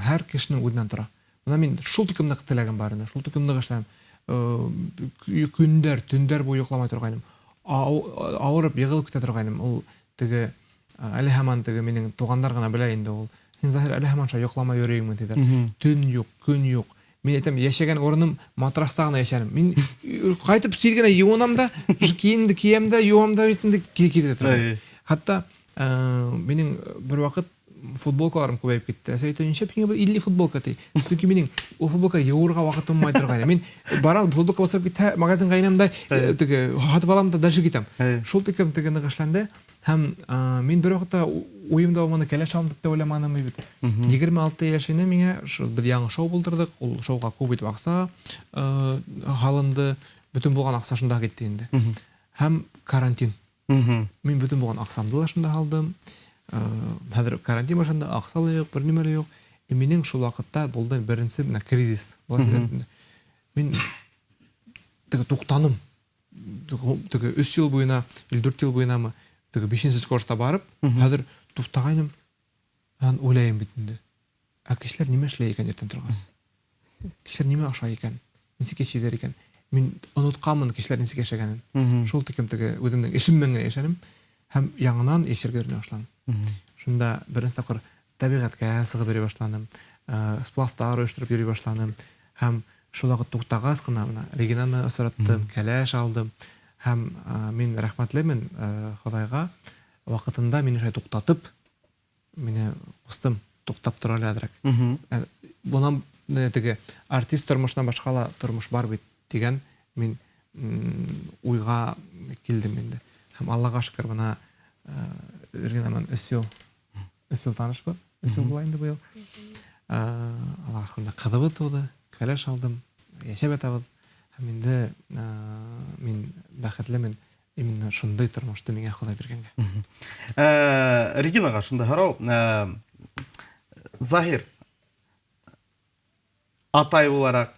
Һәр кешенең үҙенән тора. Бына мин шул тиклем ныҡ теләгем бар ине, шул тиклем ныҡ эшләнем. Көндәр, төндәр буйы йоҡламай торғайным. Ауырып, йығылып китә торғайным. Ул теге, әле һаман теге минең туғандар ғына белә инде ул. Һин, Заһир, әле һаман шулай йоҡламай йөрөйһөңме, тиҙәр. Төн юҡ, көн юҡ. Мин әйтәм, йәшәгән урыным матраста ғына йәшәнем. Мин ҡайтып тиҙ генә йыуынам да, кейемде кейәм дә, йыуам да бит инде, кире торам. Хатта минең бер ваҡыт футболкаларым күбәйеп китте. Әсәй әйтә, нишләп һиңә бер 50 футболка ти? Сөнки минең ул футболка йыуырға ваҡытым булмай торғайны. Мин барам, футболка басырып китһә, магазинға инәм дә, теге һатып алам да дальше китәм. Шул тиклем теге ныҡ эшләнде. Һәм мин бер ваҡытта уйымда булманы, кәләш алам дип тә уйламаным бит. 26 йәш ине миңә, шул беҙ яңы шоу булдырҙыҡ. Ул шоуға күп итеп аҡса һалынды. Бөтөн булған аҡса шунда китте инде. Һәм карантин. Мин бөтөн булған аҡсамды ла шунда һалдым. Хәҙер карантин башланды, аҡса ла юҡ, бер нимә лә юҡ. И минең шул ваҡытта булды беренсе менә кризис. Мин теге туҡтаным. Теге 3 йыл буйына, или 4 йыл буйынамы, теге 5-нсе скоростта барып, хәҙер туҡтағайным, һәм уйлайым бит инде. Ә кешеләр нимә эшләй икән иртән торғас? Кешеләр нимә ашай икән? Нисек йәшәйҙәр икән? Мин онотҡанмын кешеләр нисек йәшәгәнен. Шул тиклем теге үҙемдең эшем менән генә йәшәнем һәм яңынан йәшәргә өйрәнә башланым. Шунда беренсе тапҡыр тәбиғәткә сығып йөрөй башланым, сплавтар ойоштороп йөрөй башланым. Һәм шул ваҡыт туҡтағас ҡына бына Регинаны осраттым, кәләш алдым. Һәм мин рәхмәтлемен Хоҙайға, ваҡытында мине шулай туҡтатып, мине ҡустым, туҡтап тора әле әҙерәк. Бынан теге артист тормошонан башҡа ла тормош бар бит тигән мин уйға килдем инде. Һәм Аллаға шөкөр, бына Регина менән өс йыл танышбыҙ, өс йыл була инде быйыл. Аллаға шөкөр, бына ҡыҙыбыҙ тыуҙы, кәләш алдым, йәшәп ятабыҙ. Һәм инде мин бәхетлемен, именно шундай тормошто миңә Хоҙай биргәнгә. Регинаға шундай һорау. Заһир, атай булараҡ,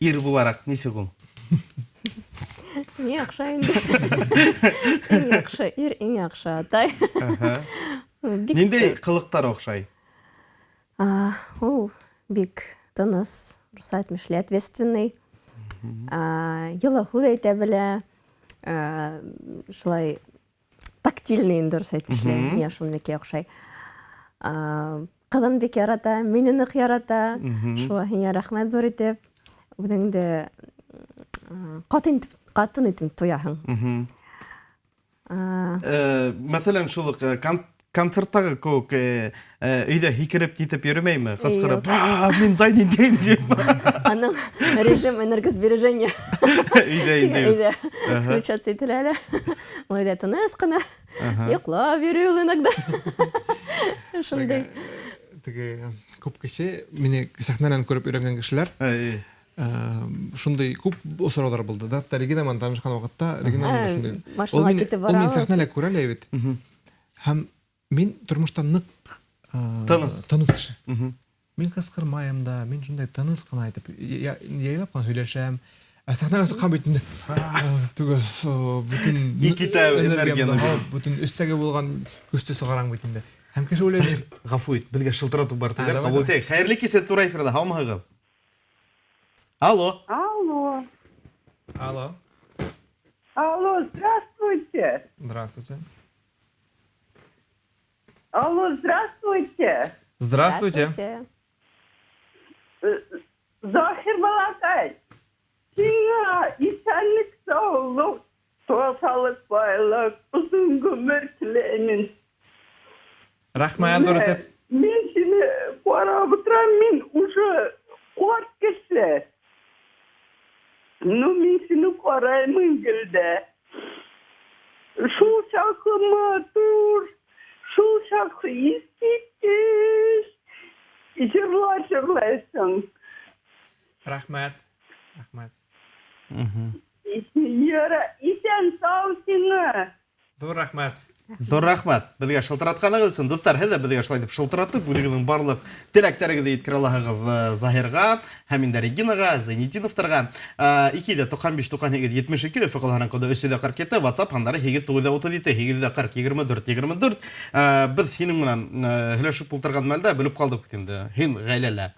ир булараҡ нисек ул? Иң яҡшы инде. Иң яҡшы ир, иң яҡшы атай. Бик Ниндәй ҡылыҡтар оҡшай? Ул бик тыныс, русса әйтмешле, ответственный. Йылы һүҙ әйтә белә. Шулай тактильный инде, русса әйтмешле. Миңә шул бик оҡшай. Ҡыҙын бик ярата, мине ныҡ ярата. Шуға һиңә рәхмәт ҙур итеп. Үҙеңде ҡатын итеп тояһың. Мәҫәлән, шул уҡ концерттағы кеүек өйҙә һикереп китеп йөрөмәйме? Ҡысҡырып, Юҡ. Мин Зайнин тиң тип. Аның режим энергосбережения. Өйҙә инде. Өйҙә включаться ителә әле. Ул өйҙә тыныс ҡына. Йоҡлап йөрөй ул иногда. Шундай. Теге күп кеше мине сәхнәнән күреп өйрәнгән кешеләр. Шундай күп осраулар булды да. Хәтта Регина менән танышкан вакытта Регина мине шундай. Машинала китеп бара. Ул мине сәхнәлә күрә лә бит. Һәм мин тормышта нык тыныс тыныс кеше. Мин кычкырмаем да, мин шундай тыныс кына итеп, яйлап кына сөйләшәм. Ә сәхнәгә чыккан бит инде. Түгел, бөтен Никита энергияне, бөтен өстәге булган көчте чыгарам бит инде. Һәм кеше уйлый. Гафу ит, безгә шылтырату бар диләр. Кабул итәйек. Хәерле кич, тура эфирда, һаумыһыгыз? Алло. Алло. Алло. Алло, здравствуйте. Здравствуйте. Алло, здравствуйте. Здравствуйте. Заһир балакай, сиңа исәнлек, саулык, тазалык, байлык, озын гомер теләймен. Рәхмәт, зур итеп. Мин сине карап утырам, мин уже карт кеше. Ну, мин сине караймын гел дә. Шул чаклы матур, шул чаклы искиткеч җырлар җырлайсың. Рәхмәт. Рәхмәт. Яра, исән сау сиңа. Зур рәхмәт. Зур рәхмәт. Безгә шылтыратканыгыз өчен, дуслар, һеҙ ҙә беҙгә шулай итеп шылтыратып, үҙегеҙҙең барлыҡ теләктәрегеҙҙе еткерә алаһығыҙ Заһирға һәм инде Регинаға, Зәйнетдиновтарға. 295 98 72, Өфө ҡалаһының коды 347, WhatsApp һандары 8 937 840 24 24. Беҙ һинең менән һөйләшеп ултырған мәлдә белеп ҡалдыҡ бит инде. Һин ғаиләлә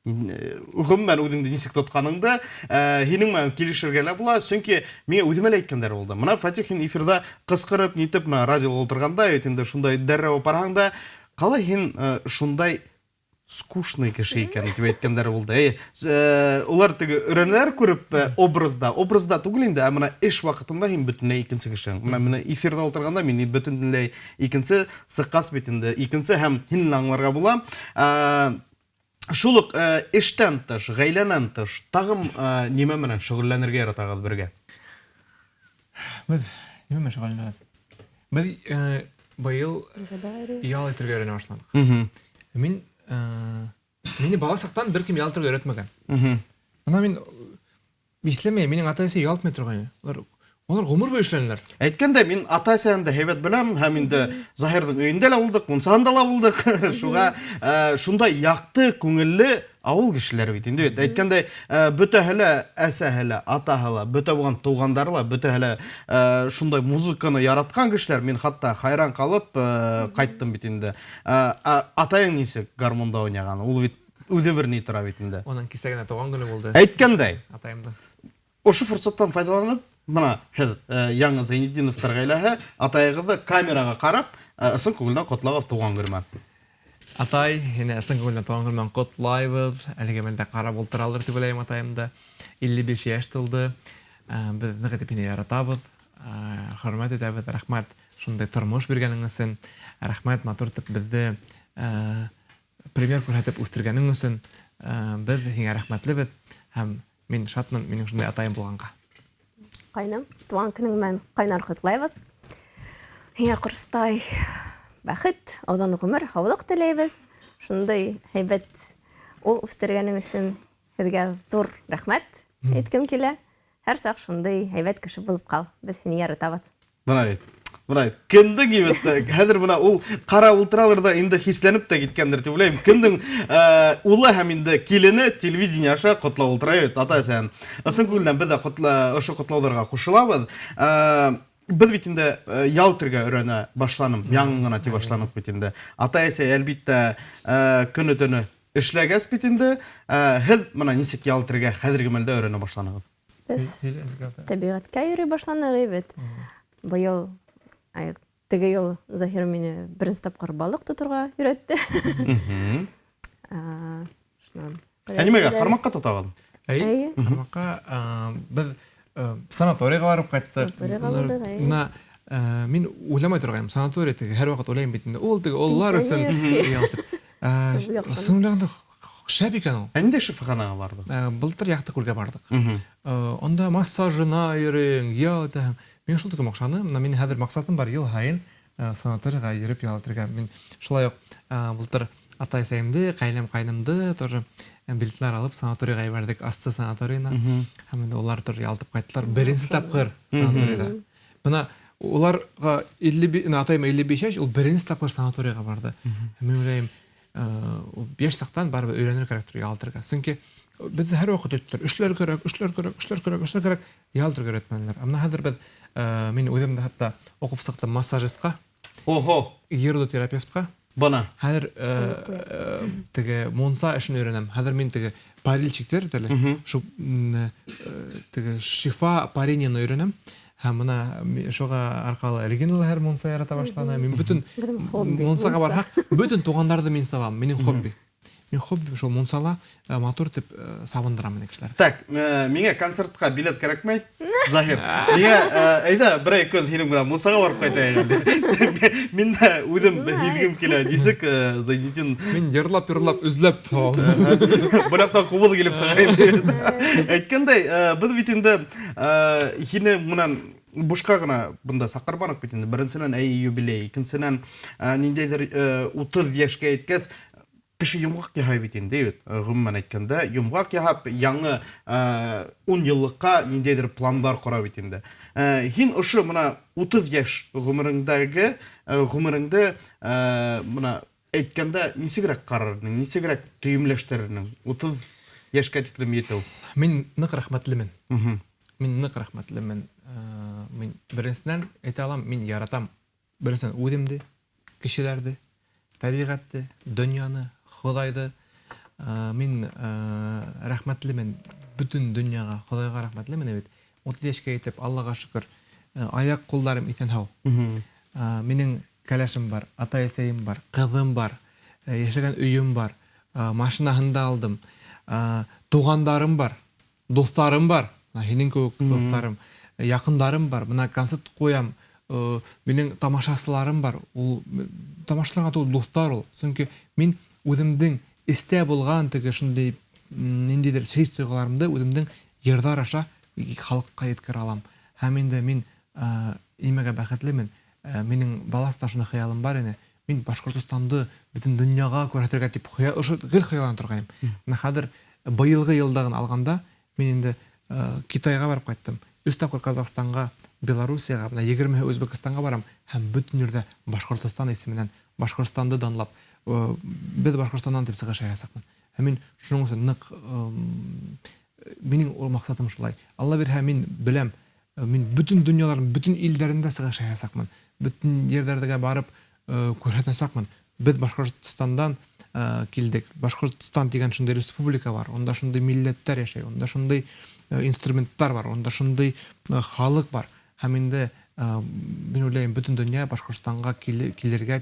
ғөмүмән үҙеңде нисек тотҡаныңды, һинең менән килешергә лә була, сөнки миңә үҙемә лә әйткәндәр булды. Мына Фатих, һин эфирҙа ҡысҡырып нитеп, мына радиола ултырғанда бит инде шундай дәррәү апарһаң да, ҡалай һин шундай скучный кеше икән тип әйткәндәр булды. Эй, улар теге өйрәнәләр күреп, образда, образда түгел инде, ә мына эш ваҡытында һин бөтөнләй икенсе кеше. Мына эфирҙа ултырғанда мин бөтөнләй икенсе, сыҡҡас бит инде икенсе, һәм һин аңларға була. Шул уҡ эштән тыш, ғаиләнән тыш, тағым нимә менән шөғөлләнергә яратағыҙ бергә? Беҙ нимә менән шөғөлләнәбеҙ? Беҙ быйыл ял итергә өйрәнә башланыҡ. Мин мине бала саҡтан бер кем ял итергә өйрәтмәгән. Бына мин иҫләмәйем, минең ата-әсәй ял итмәй торғайны. Улар ғүмер буйы эшләнеләр. Әйткәндә, мин ата-әсәһен дә һәйбәт беләм, һәм инде Заһирҙың өйөндә лә булдыҡ, мунсаһында ла булдыҡ. Шуға шундай яҡты, күңелле ауыл кешеләре бит инде. Әйткәндәй, бөтәһе лә, әсәһе лә, атаһы ла, бөтә булған туғандары ла, бөтәһе лә шундай музыканы яратҡан кешеләр. Мин хатта хайран ҡалып ҡайттым бит инде. Атайың нисек гармунда уйнаған? Ул бит үҙе бер ни тора бит инде. Уның кисә генә тыуған көнө булды. Әйткәндәй, Атайымдың. Ошо форсаттан файҙаланып, мына һеҙ, яңы Зәйнетдиновтар ғаиләһе, атайығыҙҙы камераға ҡарап, ысын күңелдән ҡотлағыҙ тыуған көнө менән. Атай, һине ысын күңелдән тыуған көнө менән ҡотлайбыҙ. Әлеге мәлдә ҡарап ултыралыр тип уйлайым атайымды. 55 йәш тулды. Беҙ ныҡ итеп һине яратабыҙ, хөрмәт итәбеҙ. Рәхмәт шундай тормош биргәнең өсөн. Рәхмәт матур итеп беҙҙе пример күрһәтеп үҫтергәнең өсөн. Беҙ һиңә рәхмәтлебеҙ һәм мин шатмын минең шундай атайым булғанға. Ҡайным, тыуған көнөң менән ҡайнар ҡотлайбыҙ. Һиңә ҡоростай бәхет, оҙон ғүмер, һаулыҡ теләйбеҙ. Шундай һәйбәт ул үҫтергәнең өсөн һеҙгә ҙур рәхмәт әйткем килә. Һәр саҡ шундай һәйбәт кеше булып ҡал. Беҙ һине яратабыҙ. Бына бит. Бына бит. Кемдең ебетте? Хәҙер бына ул ҡара ултыралыр ҙа инде хисләнеп тә киткәндер тип уйлайым. Кемдең улы һәм инде килене телевидение аша ҡотлап ултыра бит, ата-әсәһен. Ысын күңелдән беҙ дә ошо ҡотлауҙарға ҡушылабыҙ. Беҙ бит инде ял итергә өйрәнә башланым, яңы ғына тип башланыҡ бит инде. Ата-әсәй әлбиттә, көнө-төнө эшләгәс бит инде, һеҙ бына нисек ял итергә хәҙерге мәлдә өйрәнә башланығыҙ? Беҙ тәбиғәткә йөрөй башланыҡ бит. Быйыл, теге йыл Заһир мине беренсе тапҡыр балыҡ тоторға өйрәтте. Шунан. Ә нимәгә? Ҡармаҡҡа тотағыҙ? Әй, Әйе. ҡармаҡҡа, беҙ санаторийға барып ҡайттыҡ. Санаторийға булдыҡ, әйе. Бына, мин уйламай торғайным, санаторий теге һәр ваҡыт уйлайым бит инде. Ул теге ололар өсөн Пенсионерский. ял итеп. Ул яҡшы. Ысын уйлағанда шәп икән ул. Ә ниндәй шифаханаға барҙың? Былтыр Яҡты Күлгә барҙыҡ. Унда массажына йөрөйөң, ял итәһең. Мин шул тиклем оҡшаны. Бына минең хәҙер маҡсатым бар, йыл һайын санаторийға йөрөп ял итергә. Мин шулай уҡ былтыр Атай-әсәйемде, ҡәйнәм, ҡайнымды тоже билетлар алып санаторийға ебәрҙек, Асты санаторийына. Һәм инде улар тоже ялтып ҡайттылар. Беренсе тапҡыр санаторийҙа. Бына уларға 55, атайым 55 йәш, ул беренсе тапҡыр санаторийға барҙы. Мин уйлайым, ул йәш саҡтан барыбер өйрәнер кәрәктер ялтырға. Сөнки беҙҙе һәр ваҡыт өйрәттеләр. Эшләр кәрәк, эшләр кәрәк, эшләр кәрәк, эшләр кәрәк. Ялтырға өйрәтмәнеләр. Ә бына хәҙер беҙ, мин үҙем дә хатта уҡып сыҡтым массажистҡа. Ого! Гирудотерапевтҡа. Бына. Хәҙер теге мунса эшен өйрәнәм. Хәҙер мин теге парильщиктер әле. Шул теге шифа парениены өйрәнәм. Һәм бына шуға арҡалы Регина ла һәр мунса ярата башланы. Мин бөтөн мунсаға барһаҡ, бөтөн туғандарҙы мин сабам. Минең хобби. Мин хобби шул мунсала матур итеп сабындырам мине кешеләр. Так, миңә концертҡа билет кәрәкмәй, Заһир. Миңә, әйҙә, берәй көн һинең менән мунсаға барып ҡайтайыҡ әле. Мин дә үҙем һиҙгем килә. Нисек, Зайнетдин? Мин йырлап-йырлап өзләп табам. Был яҡтан ҡубыҙ килеп сыға инде. Әйткәндәй, беҙ бит инде һине менән бушҡа ғына бында саҡырманыҡ бит инде. Беренсенән, әй, юбилей, икенсенән, ниндәйҙер 30 йәшкә еткәс, кеше йомғаҡ яһай бит инде, бит. Ғөмүмән әйткәндә, йомғаҡ яһап, яңы 10 йыллыҡҡа ниндәйҙер пландар ҡора бит инде. Һин ошо бына 30 йәш ғүмереңдәге, ғүмереңде, бына әйткәндә нисегерәк ҡарар инең, нисегерәк төйөмләштерер инең 30 йәшкә тиклем етеү? Мин ныҡ рәхмәтлемен. Мин ныҡ рәхмәтлемен. Мин беренсенән әйтә алам, мин яратам. Беренсенән үҙемде, кешеләрҙе, тәбиғәтте, донъяны, Хоҙайҙы. Мин рәхмәтлемен бөтөн донъяға, Хоҙайға рәхмәтлемен бит. 30 йәшкә етеп, Аллаға шөкөр, аяҡ ҡулдарым иҫән һау. Минең кәләшем бар, атай-әсәйем бар, ҡыҙым бар, йәшәгән өйөм бар, машинаһын да алдым, туғандарым бар, дуҫтарым бар, һинең кеүек дуҫтарым, яҡындарым бар. Бына концерт ҡуям, минең тамашасыларым бар. Ул тамашасылар түгел, дуҫтар ул. Сөнки мин үҙемдең эстә булған теге шундай ниндәйҙер хис тойғоларымды үҙемдең йырҙар аша халыҡҡа еткерә алам. Һәм инде мин нимәгә бәхетлемен? Минең баласта шундай хыялым бар ине. Мин Башҡортостанды бөтөн донъяға күрһәтергә тип ошо гел хыяллана торғайным. Бына хәҙер быйылғы йылда ғына алғанда мин инде Китайға барып ҡайттым. 3 тапҡыр Казахстанға, Белоруссияға, бына 20 Үзбәкстанға барам һәм бөтөн ерҙә Башҡортостан исеменән Башҡортостанды данлап, беҙ Башҡортостандан тип сығыш яһасаҡмын. Һәм мин шуның өсөн ныҡ, минең ул маҡсатым шулай. Алла бирһә, мин беләм, мин бөтөн донъяларҙың, бөтөн илдәрендә сығыш яһасаҡмын. Бөтөн ерҙәргә барып, күрһәтәсәкмен. Беҙ Башҡортостандан килдек. Башҡортостан тигән шундай республика бар, унда шундай милләттәр йәшәй, унда шундай инструменттар бар, унда шундай халыҡ бар. Һәм инде мин уйлайым, бөтөн донъя Башҡортостанға килергә,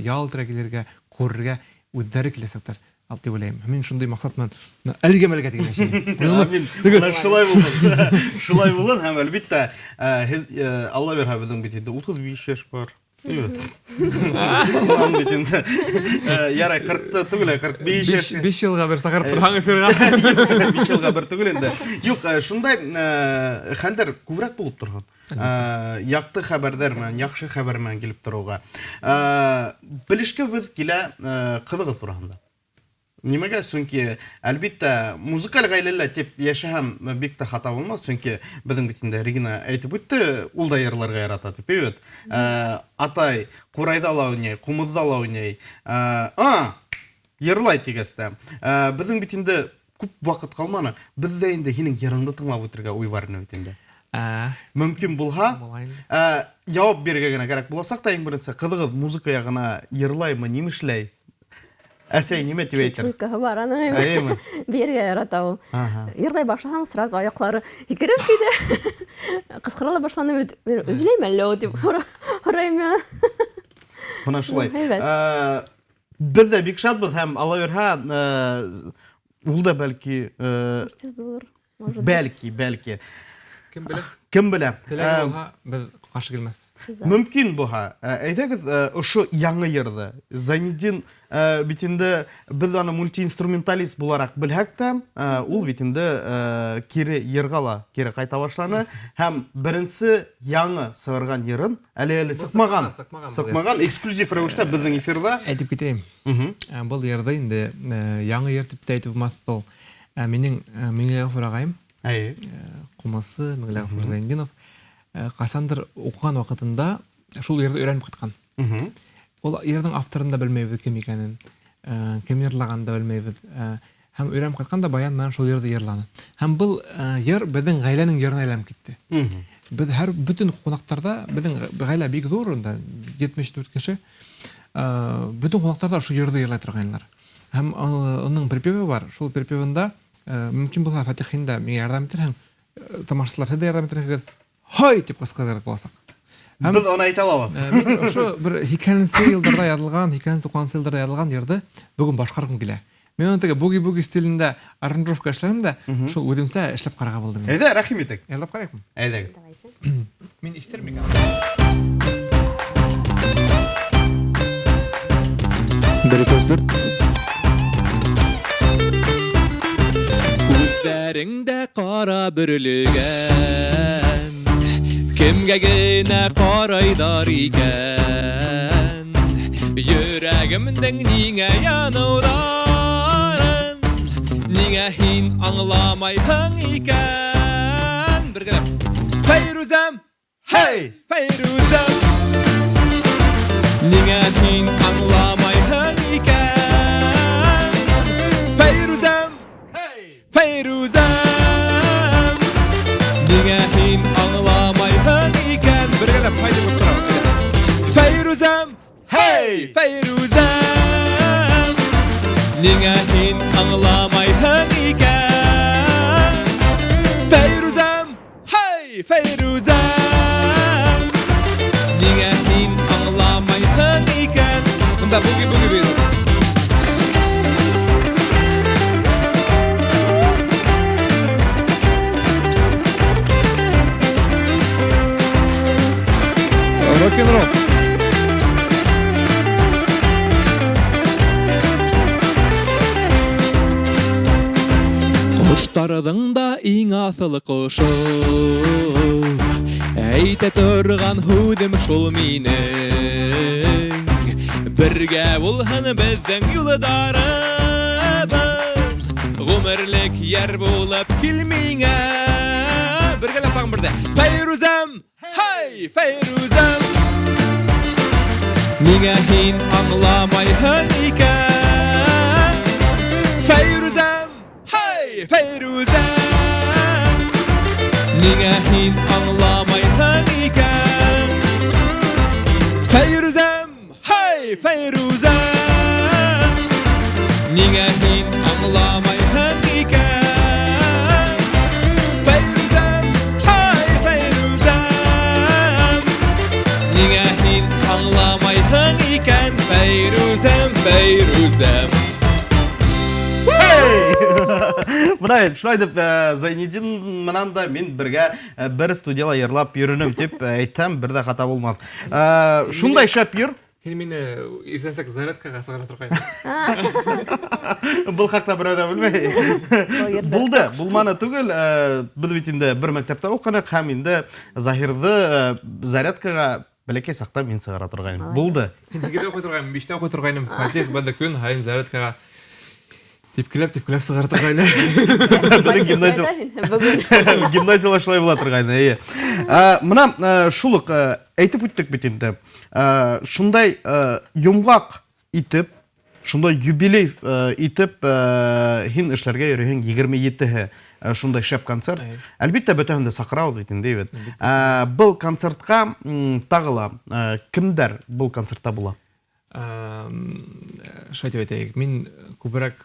ял итергә килергә, күрергә үҙҙәре киләсәктәр. Ал тип уйлайым. Мин шундай маҡсат менән әлегә мәлгә тигән әйткән. Мин уны Амин. теге Менә шулай булһын. Шулай булһын һәм әлбиттә, һеҙ, Алла бирһә, беҙҙең бит инде 35 йәш бар. Унан бит инде. Ярай, ҡырҡты түгел, ҡырҡ биш йәш. Биш йылға бер саҡырып торһаң эфирға. 5 йылға бер түгел инде. Юҡ, шундай хәлдәр күберәк булып торһон. Яҡты хәбәрҙәр менән, яҡшы хәбәр менән килеп тороуға. Белешкебеҙ килә, ҡыҙығыҙ тураһында. Нимәгә? Сөнки, әлбиттә, музыкаль ғаиләлә тип йәшәһәм бик тә хата булмаҫ, сөнки беҙҙең бит инде Регина әйтеп үтте, ул да йырларға ярата тип, бит. Атай ҡурайҙа ла уйнай, ҡумыҙҙа ла уйнай. Йырлай тигәс тә. Беҙҙең бит инде күп ваҡыт ҡалманы. Беҙ ҙә инде һинең йырыңды тыңлап үтергә уй бар ине бит инде. Мөмкин булһа, Була инде. яуап бирергә генә кәрәк буласаҡ та, иң беренсе, ҡыҙығыҙ музыка яғына йырлаймы, нимә эшләй? Әсәй нимә тип әйтер? Чуйкаһы бар аның. Әйеме? Бейергә ярата ул. Йырлай башлаһаң, сразу аяҡлары һикереп китә. Ҡысҡыра ла башланы бит. Мин өзләйем әллә ул тип һорайым мин. Бына шулай. Һәйбәт. Беҙ ҙә бик шатбыҙ һәм Алла бирһә, ул да бәлки, Артист булыр, может быть. Бәлки, бәлки. Кем белә? Кем белә? Теләге булһа, беҙ ҡаршы килмәҫ. Риза. Мөмкин булһа, әйҙәгеҙ, ошо яңы йырҙы Зайнетдин Бит инде беҙ аны мультиинструменталист булараҡ белһәк тә, ул бит инде кире йырға ла кире ҡайта башланы һәм беренсе яңы сығарған йырын әле сыҡмаған, сыҡмаған эксклюзив рәүештә беҙҙең эфирҙа. Әйтеп китәйем. Был йырҙы инде яңы йыр тип тә әйтеп булмаҫ ул. Минең Миңлеғәфүр ағайым, ҡумасы Миңлеғәфүр Зәйнетдинов, ҡасандыр уҡыған ваҡытында шул йырҙы өйрәнеп ҡайтҡан. Ул йырҙың авторын да белмәйбеҙ кем икәнен, кем йырлағанын да белмәйбеҙ. Һәм өйрәнеп ҡайтҡан да баян менән шул йырҙы йырланы. Һәм был йыр беҙҙең ғаиләнең йырына әйләнеп китте. Беҙ һәр бөтөн ҡунаҡтарҙа, беҙҙең ғаилә бик ҙур, унда 74 кеше, бөтөн ҡунаҡтарҙа ошо йырҙы йырлай торғайнылар. Һәм уның припевы бар. Шул припевында мөмкин булһа, Фатих, һин дә миңә ярҙам итерһең, тамашасылар һеҙ ҙә ярҙам итерһегеҙ. Һай тип ҡысҡырырға буласаҡ. Беҙ уны әйтә алабыҙ. Мин ошо бер һикһәненсе йылдарҙа яҙылған, һикһәненсе, туҡһанынсы йылдарҙа яҙылған йырҙы бөгөн башҡарғым килә. Мин уны теге буги-буги стилендә аранжировка эшләнем дә, шул үҙемсә эшләп ҡарарға булдым. Әйҙә, рәхим итек. Йырлап ҡарайыҡмы? Әйҙәгеҙ. Давайте. Мин ишетер микән? Бер, ике, өс, дүрт. Күҙҙәреңдә ҡара бөрөлгән, кемгә генә ҡарайҙар икән? Йөрәгемдең ниңә яныуҙарын, ниңә һин аңламайһың икән? Бергәләп. Фәйрүзәм, Хей! Фәйрүзәм, ниңә һин аңламайһың икән? Фәйрүзәм, Хей! Фәйрүзәм, ниңә һин аңламайһың икән? Бергәләп, һайҙы ҡысҡырабыҙ. Фәйрүзәм, Хей! Фәйрүзәм, ниңә һин аңламайһың икән? Фәйрүзәм, хей! Фәйрүзәм, ниңә һин аңламайһың икән? Бында буги-буги бит. Рок-н-ролл. Ҡоштарҙың да иң аҫыл ҡошо, әйтә торған һүҙем шул минең. Бергә булһын беҙҙең юлдарыбыҙ, ғүмерлек йәр булып кил миңә. Бергәләп тағын берҙә. Фәйрүзәм, хей, Фәйрүзәм, ниңә һин аңламайһың икән? Фәйрүзәм, хей, Фәйрүзәм, ниңә һин аңламайһың икән? Фәйрүзәм, хей, Фәйрүзәм, ниңә һин аңламайһың икән? Фәйрүзәм, хей, Фәйрүзәм, ниңә һин аңламайһың икән? Фәйрүзәм, Фәйрүзәм. Бына шулай итеп, Зәйнетдин менән дә мин бергә бер студияла йырлап йөрөнөм тип әйтһәм, бер ҙә хата булмаҫ. Шундай шәп йыр. Һин мине иртәнсәк зарядкаға сығара торғайның. Был хаҡта берәү ҙә белмәй. Булды, булманы түгел. Беҙ бит инде бер мәктәптә уҡыныҡ һәм инде Заһирҙы зарядкаға бәләкәй саҡта мин сығара торғайным. Булды. Һин һигеҙҙә уҡый торғайның, биштә уҡый торғайным. Фатих бында көн һайын зарядкаға типкеләп, типкеләп сығара торғайны. Беҙҙең гимназияла шулай була торғайны, эйе. Мына шул уҡ әйтеп үттек бит инде. Шундай йомғаҡ итеп, шундай юбилей итеп һин эшләргә йөрөйһөң 27-һе шундай шәп концерт. Әлбиттә, бөтәһен дә саҡырабыҙ бит инде, бит. Был концертҡа тағы ла кемдәр был концертта була? Шулай тип әйтәйек, мин күберәк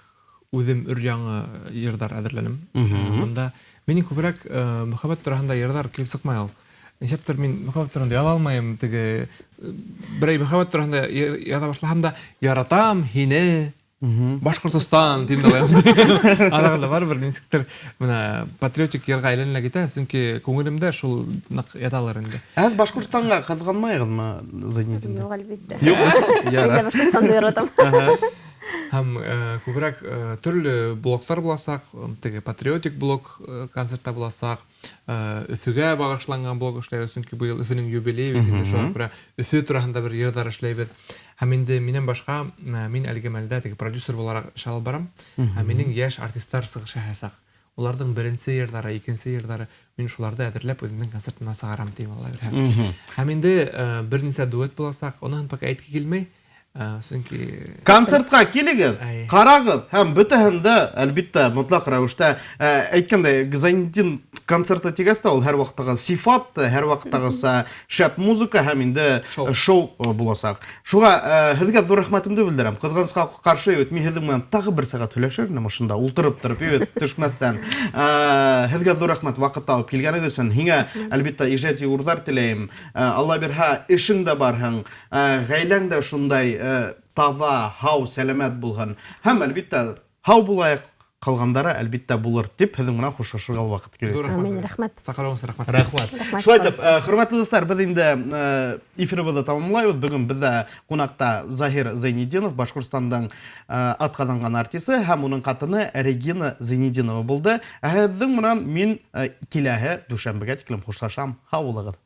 үҙем өр-яңы йырҙар әҙерләнем. Бында минең күберәк мөхәббәт тураһында йырҙар килеп сыҡмай ул. Нисәптер мин мөхәббәт тураһында яҙа алмайым, теге берәй мөхәббәт тураһында яҙа башлаһам да, яратам һине Башҡортостан тим дә ҡуям. Аҙағында барыбер нисектер бына патриотик йырға әйләнә лә китә, сөнки күңелемдә шул ныҡ яталыр инде. Ә һеҙ Башҡортостанға ҡыҙғанмайығыҙмы, Зайнетдин? Юҡ, әлбиттә. Юҡ. Мин дә Башҡортостанды яратам. Һәм күберәк төрлө блоктар буласаҡ, теге патриотик блок концертта буласаҡ, Өфөгә бағышланған блок эшләйбеҙ, сөнки быйыл Өфөнөң юбилейы бит инде, шуға күрә Өфө тураһында бер йырҙар эшләйбеҙ. Һәм инде минән башҡа, мин әлеге мәлдә теге продюсер булараҡ эш алып барам. Һәм минең йәш артистар сығыш яһаясаҡ. Уларҙың беренсе йырҙары, икенсе йырҙары, мин шуларҙы әҙерләп үҙемдең концертыма сығарам тием, Алла бирһә. Һәм инде бер нисә дуэт буласаҡ, уныһын пока әйтке килмәй. Сөнки концертҡа килегеҙ, ҡарағыҙ һәм бөтәһен дә, әлбиттә, мотлаҡ рәүештә әйткәндәй, Зайнетдин концерты тигәс тә ул һәр ваҡыттағы сифат, һәр ваҡыттағыса шәп музыка һәм инде шоу буласаҡ. Шуға һеҙгә ҙур рәхмәтемде белдерәм. Ҡыҙғанысҡа ҡаршы, бит мин һеҙҙең менән тағы бер сәғәт һөйләшер инем ошонда, ултырып тороп, бит төшмәҫтән. Һеҙгә ҙур рәхмәт ваҡыт табып килгәнегеҙ өсөн. Һиңә, әлбиттә, ижади урҙар теләйем. Алла бирһә, эшең дә барһын. Ғаиләң дә шундай таҙа, һау, сәләмәт булһын. Һәм, әлбиттә, һау булайыҡ, ҡалғандары, әлбиттә, булыр, тип һеҙҙең менән хушлашырға ваҡыт килде. Амин, рәхмәт. Саҡырыуығыҙ рәхмәт. Рәхмәт. Шулай итеп, хөрмәтле дуҫтар, беҙ инде эфирыбыҙҙы тамамлайбыҙ. Бөгөн беҙҙә ҡунаҡта Заһир Зәйнетдинов, Башҡортостандың атҡаҙанған артисы һәм уның ҡатыны Регина Зәйнетдинова булды. Ә һеҙҙең менән мин киләһе дүшәмбегә тиклем хушлашам. Һау булығыҙ.